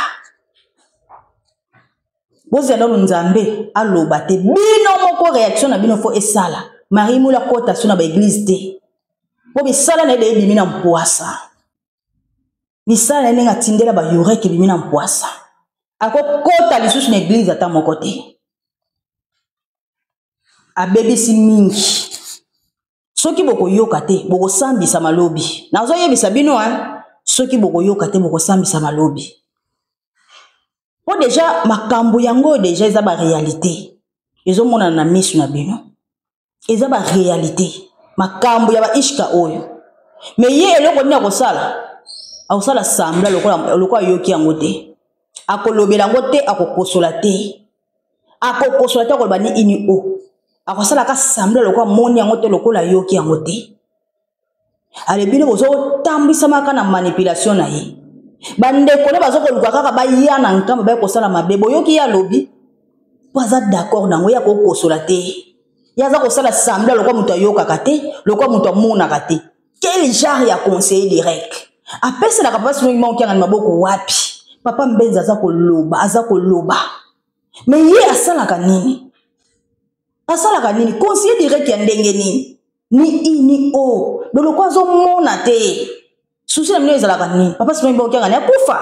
Bozela nano Nzambe aloba te, bino moko réaction na bino fo esala. Marie Mwilu akɔta so na baeglize te, mpo misala na ye de ebimi na mpwasa. Misala na ye ndenge atindela bayureke ebimi na mpwasa, akokɔta lisusu na eglize ata moko te. Abebisi mingi. Soki bokoyoka te, bokosambisa malobi. Nazoyebisa bino, hein, soki bokoyoka te, bokosambisa malobi, mpo deja makambo yango oyo deja eza barealité, ezomonana na miso na bino, eza barealité makambo ya baishka oyo. Me ye eloko nini akosala? Akosala sambla lokola ayoki yango te, akolobela yango te, akokosola te. Akokosola te, akoloba ni ini o. Akosalaka semblant lokola amoni yango te, lokola ayoki yango te. Ale bino bozotambwisamaka na manipulation na ye. Bandeko ne bazokoluka kaka baya na nkamba baya kosala mabe. Boyoki ye alobi po aza d'accord nango, ye akokosola te. Ye aza kosala semblant lokola moto ayokaka te, lokola moto amonaka te. Quel genre ya conseiller direct? Apeselaka papa Simon Kimbangu Kiangani maboko wapi? Papa Mbenza aza koloba, aza koloba. Mais ye asalaka nini? Asalaka nini? Conseiller direct ya ndenge nini? Ni i ni o. Donc lokola azomona te. Souci na bino ezalaka nini? Papa Simon Kimbangu Kiangani akufa.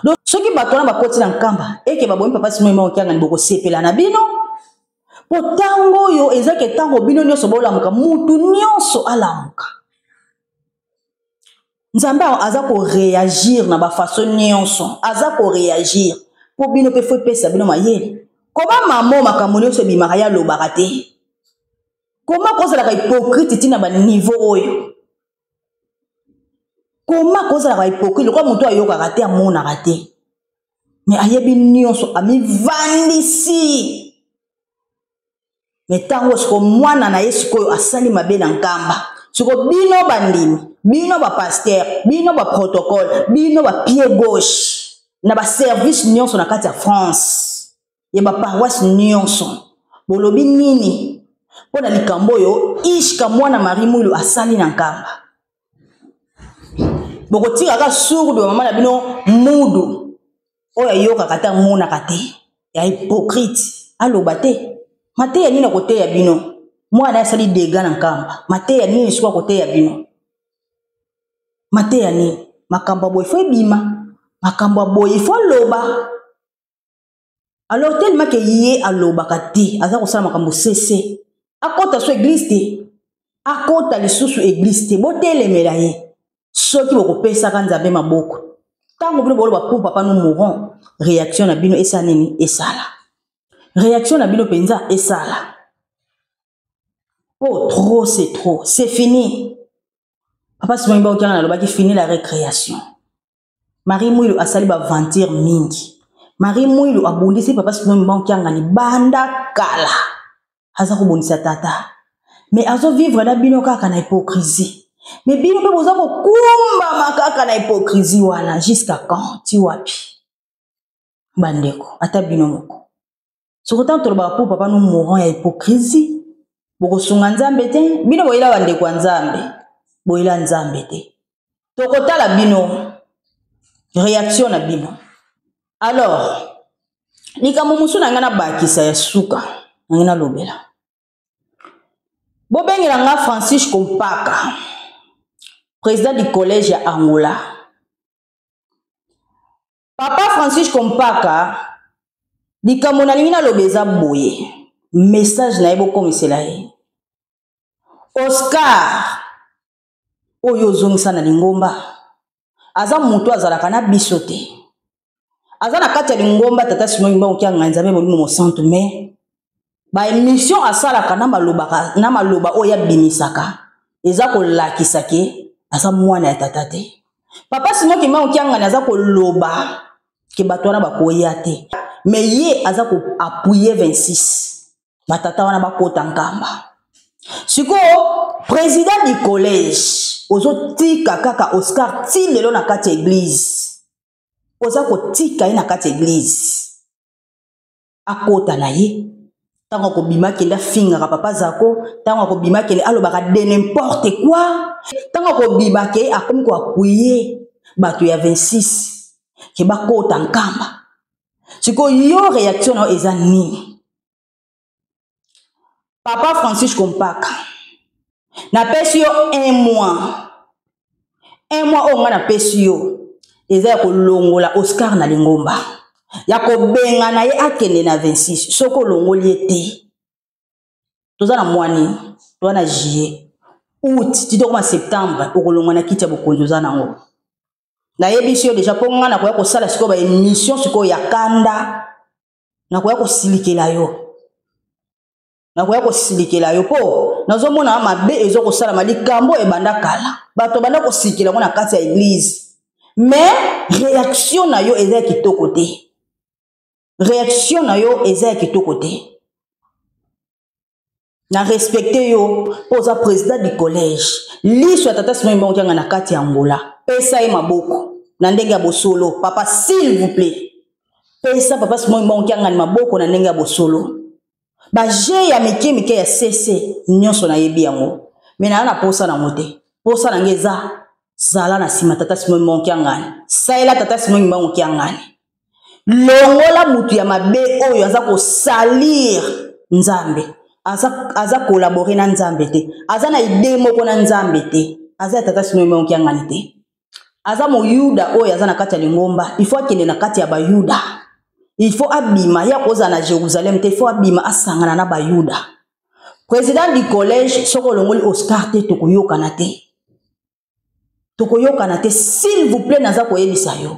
Donc soki bato wana bakoti na nkamba, eke babomi papa Simon Kimbangu Kiangani, bokosepela na bino. Po tango oyo eza ke tango bino nyonso bolamuka, mutu nyonso alamuka. Nzambe aza ko réagir na ba façon nyonso, aza ko réagir po bino pe faut epesa bino mayele. Koma mamo makambo nyonso ebimaka ya lobaka te. Koma kozalaka hypocrite ti na ba niveau oyo. Koma kozalaka hypocrite lokola moto ayokaka te, amonaka te. Mais ayebi nyonso, amivandisi. Mais tango siko mwana na ye sikoyo asali mabe na nkamba. Siko bino bandimi, bino ba pasteur, bino ba protocole, bino ba pied gauche na ba service nyonso na kati ya France, ya ba paroisse nyonso, bolobi nini mpo na likambo oyo Ishka mwana Marie Mwilu asali na nkamba? Bokotika kaka sourde ya mama na bino mudu oyo ayokaka te, amonaka te, ya hypocrite, aloba te. Mateya nini akoteya bino? Mwana asali dégâts na nkamba, mateya nini soki akoteya bino? Mateya nini? Makambo ya boye fo ebima, makambo ya boye fo aloba. Alors tellement que ye alobaka te, aza kosala makambo sese, akota so église te, akota lisusu église te, botelemela ye. Soki bokopesaka Nzambe maboko, ntango bino boloba pour papa nous mourons, réaction na bino esala nini? Esala réaction na bino mpenza esala. Oh, trop c'est trop, c'est fini. Papa Simon Kimbangu Kiangani alobaki fini la récréation. Marie Mwilu asali ba aventure mingi. Marie Mwilu abundisi papa Simon Kimbangu Kiangani banda kala. Aza kobundisa tata. Mais azo vivre na bino kaka na hypocrisie. Mais bino pe boza kokumbama kaka na hypocrisie wana jusqu'à quand? Ti wapi? Bandeko, ata bino moko. Soko tango tolobaka pour papa nous mourons ya hypocrisie, bokosunga Nzambe te, bino boyela bandeko ya Nzambe, boyela Nzambe te. Tokotala bino réaction na bino. Alors, likambo mosusu na ngai nabakisa ya suka, na ngai nalobela. Bobengela nga Francisco Mpaka, président du collège ya Angola. Papa Francisco Mpaka, likambo nalingi naloba eza boye, message na ye bokomisela ye. Oscar oyo ozongisa na lingomba aza moto azalaka na biso te, aza na kati ya lingomba tata Simon Kimbangu Kiangani Nzambe Molimo Mosantu, mais ba émission asalaka na malobaka, na maloba oyo abimisaka eza kolakisa ke aza mwana ya tata te. Papa Simon Kimbangu Kiangani aza koloba ke bato wana bakoya te, mais ye aza ko appuyer 26 batata wana bakota nkamba. Sikoyo président du collège ozotika kaka Oscar ti lelo na kati ya église, oza kotika ye na kati ya église akota na ye. Ntango akobima akende afingaka papa Zako, ntango akobima akende alobaka de n'importe quoi, ntango akobima ke akomi koapuye bato ya 26 ke bakota nkamba. Sikoyo yo réaction na yo eza nini? Papa Francisco Mpaka, napesi yo un mois, un mois oyo nga napesi yo eza ya kolongola Oscar na lingomba, ya kobengana ye akende na 26. Soki olongoli ye te, toza na mois nini? Toza na juillet, août, ti tokoma septembre, okolongwa na kiti ya bokonzi oza nango. Nayebisi yo deja mpo nga nakoya kosala sikoyo ba émission sikoyo ya kanda, nakoya kosilikela yo, nakoya kosilikela yo mpo nazomona mabe ezo kosalama. Likambo ebanda kala, bato banda kosilikela yango na kati ya église, mais réaction na yo eza ya kitoko te. Réaction na yo eza ya kitoko te. Na respecte yo mpo oza président du collège. Liso ya tata Simon Kimbangu Kiangani na kati ya Angola. Pesa ye maboko na ndenge ya bosolo. Papa, s'il vous plaît. Pesa papa Simon Kimbangu Kiangani maboko na ndenge ya bosolo. Ba jeu ya mike mike ya CC nyonso nayebi yango. Mais na na posa nango te. Posa na nge eza zala na sima tata Simon Kimbangu Kiangani. Salela tata Simon Kimbangu Kiangani. Longola mutu ya mabe oyo aza kosalir Nzambe. Aza collaborer na Nzambe te. Aza na idée moko na Nzambe te. Aza ya tata Simon Kimbangu Kiangani te. Aza moyuda oyo aza na kati ya lingomba, il faut akende na kati ya bayuda. Il faut abima, ya kozala na Jérusalem te, il faut abima asangana na bayuda. Président du collège, soko olongoli Oscar te, tokoyokana te. Tokoyokana te, s'il vous plaît, naza koyebisa yo.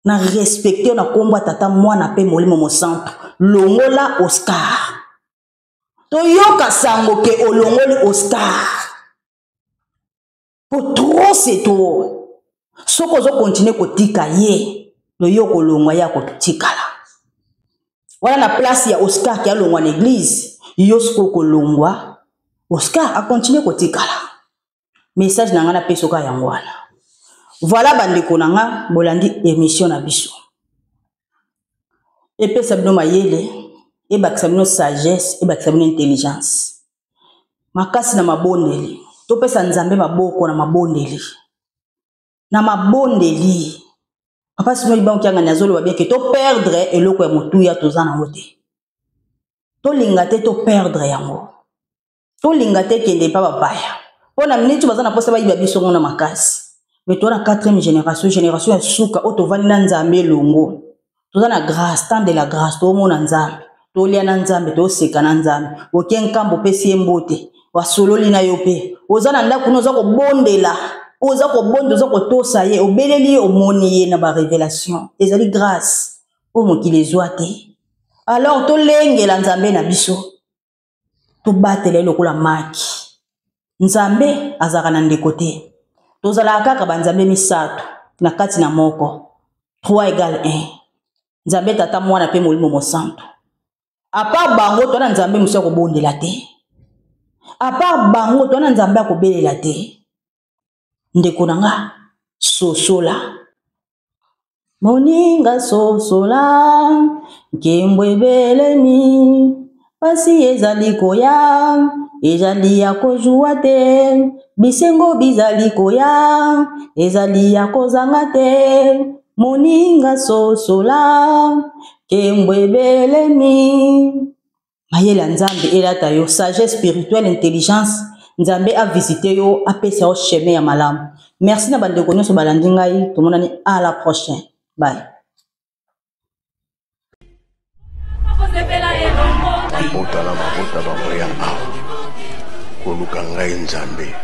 Na respecte yo na kombo ya tata mwana pe molimo mosantu. Longola Oscar. Toyoka sango ke olongoli Oscar. Po trop c'est trop. Soko ozo continuer kotika ye, yo kolongwa ya kotikala. Wana na place ya Oscar ki alongwa na église, yo soko kolongwa, Oscar a continuer kotikala. Message na nga na pesoka yango wana. Voilà bandeko na nga, bolandi émission na biso. Epesa bino mayele, ebakisa bino sagesse, ebakisa bino intelligence. Makasi na mabondeli, topesa Nzambe maboko na mabondeli. Na mabondeli. Papa Simon Kimbangu Kiangani azoloba bien que to perdre eloko ya motuya toza nango te. Tolinga te to perdre yango. Tolinga te kende pa bapaya. Mpo na miniti baza na posa bayiba biso ngo na makasi. Mais toza na 4e génération, génération ya suka oyo tovandi na Nzambe elongo. Toza na grâce, temps de la grâce, tomona Nzambe. Tolia na Nzambe, toseka na Nzambe. Oke nkambo opesi ye mbote, wasololi na yo pe. Oza na ndako na oza kobondela, oza kobondela, oza kotosa ye, obeleli ye, omoni ye na ba révélation. Ezali grâce oyo mokili ezwa te. Alors tolengela Nzambe na biso. Tobatela ye lokola maki. Nzambe azalaka na ndeko te. Tozalaka kaka ba Nzambe misato na kati na moko. 3 égale 1. Nzambe Tata, Mwana pe Molimo Mosantu. À part bango, toza na Nzambe mosusu ya kobondela te. À part bango, toza na Nzambe ya kobelela te. Ndeko na nga, sosola. Moninga sosola, nkembo ebelemi, pasi ezali koya, ezali ya kozwa te, bisengo bizali koya, ezali ya kozanga te. Moninga sosola, nkembo ebelemi. Mayele ya Nzambe elata yo, sagesse spirituelle, intelligence, Nzambe a visiter yo, apesa yo chemin ya malamu. Merci na bandeko nyonso balandi ngai, tomonani à la prochaine. Bye. Mabota na mabota bakoya awa koluka ngai Nzambe.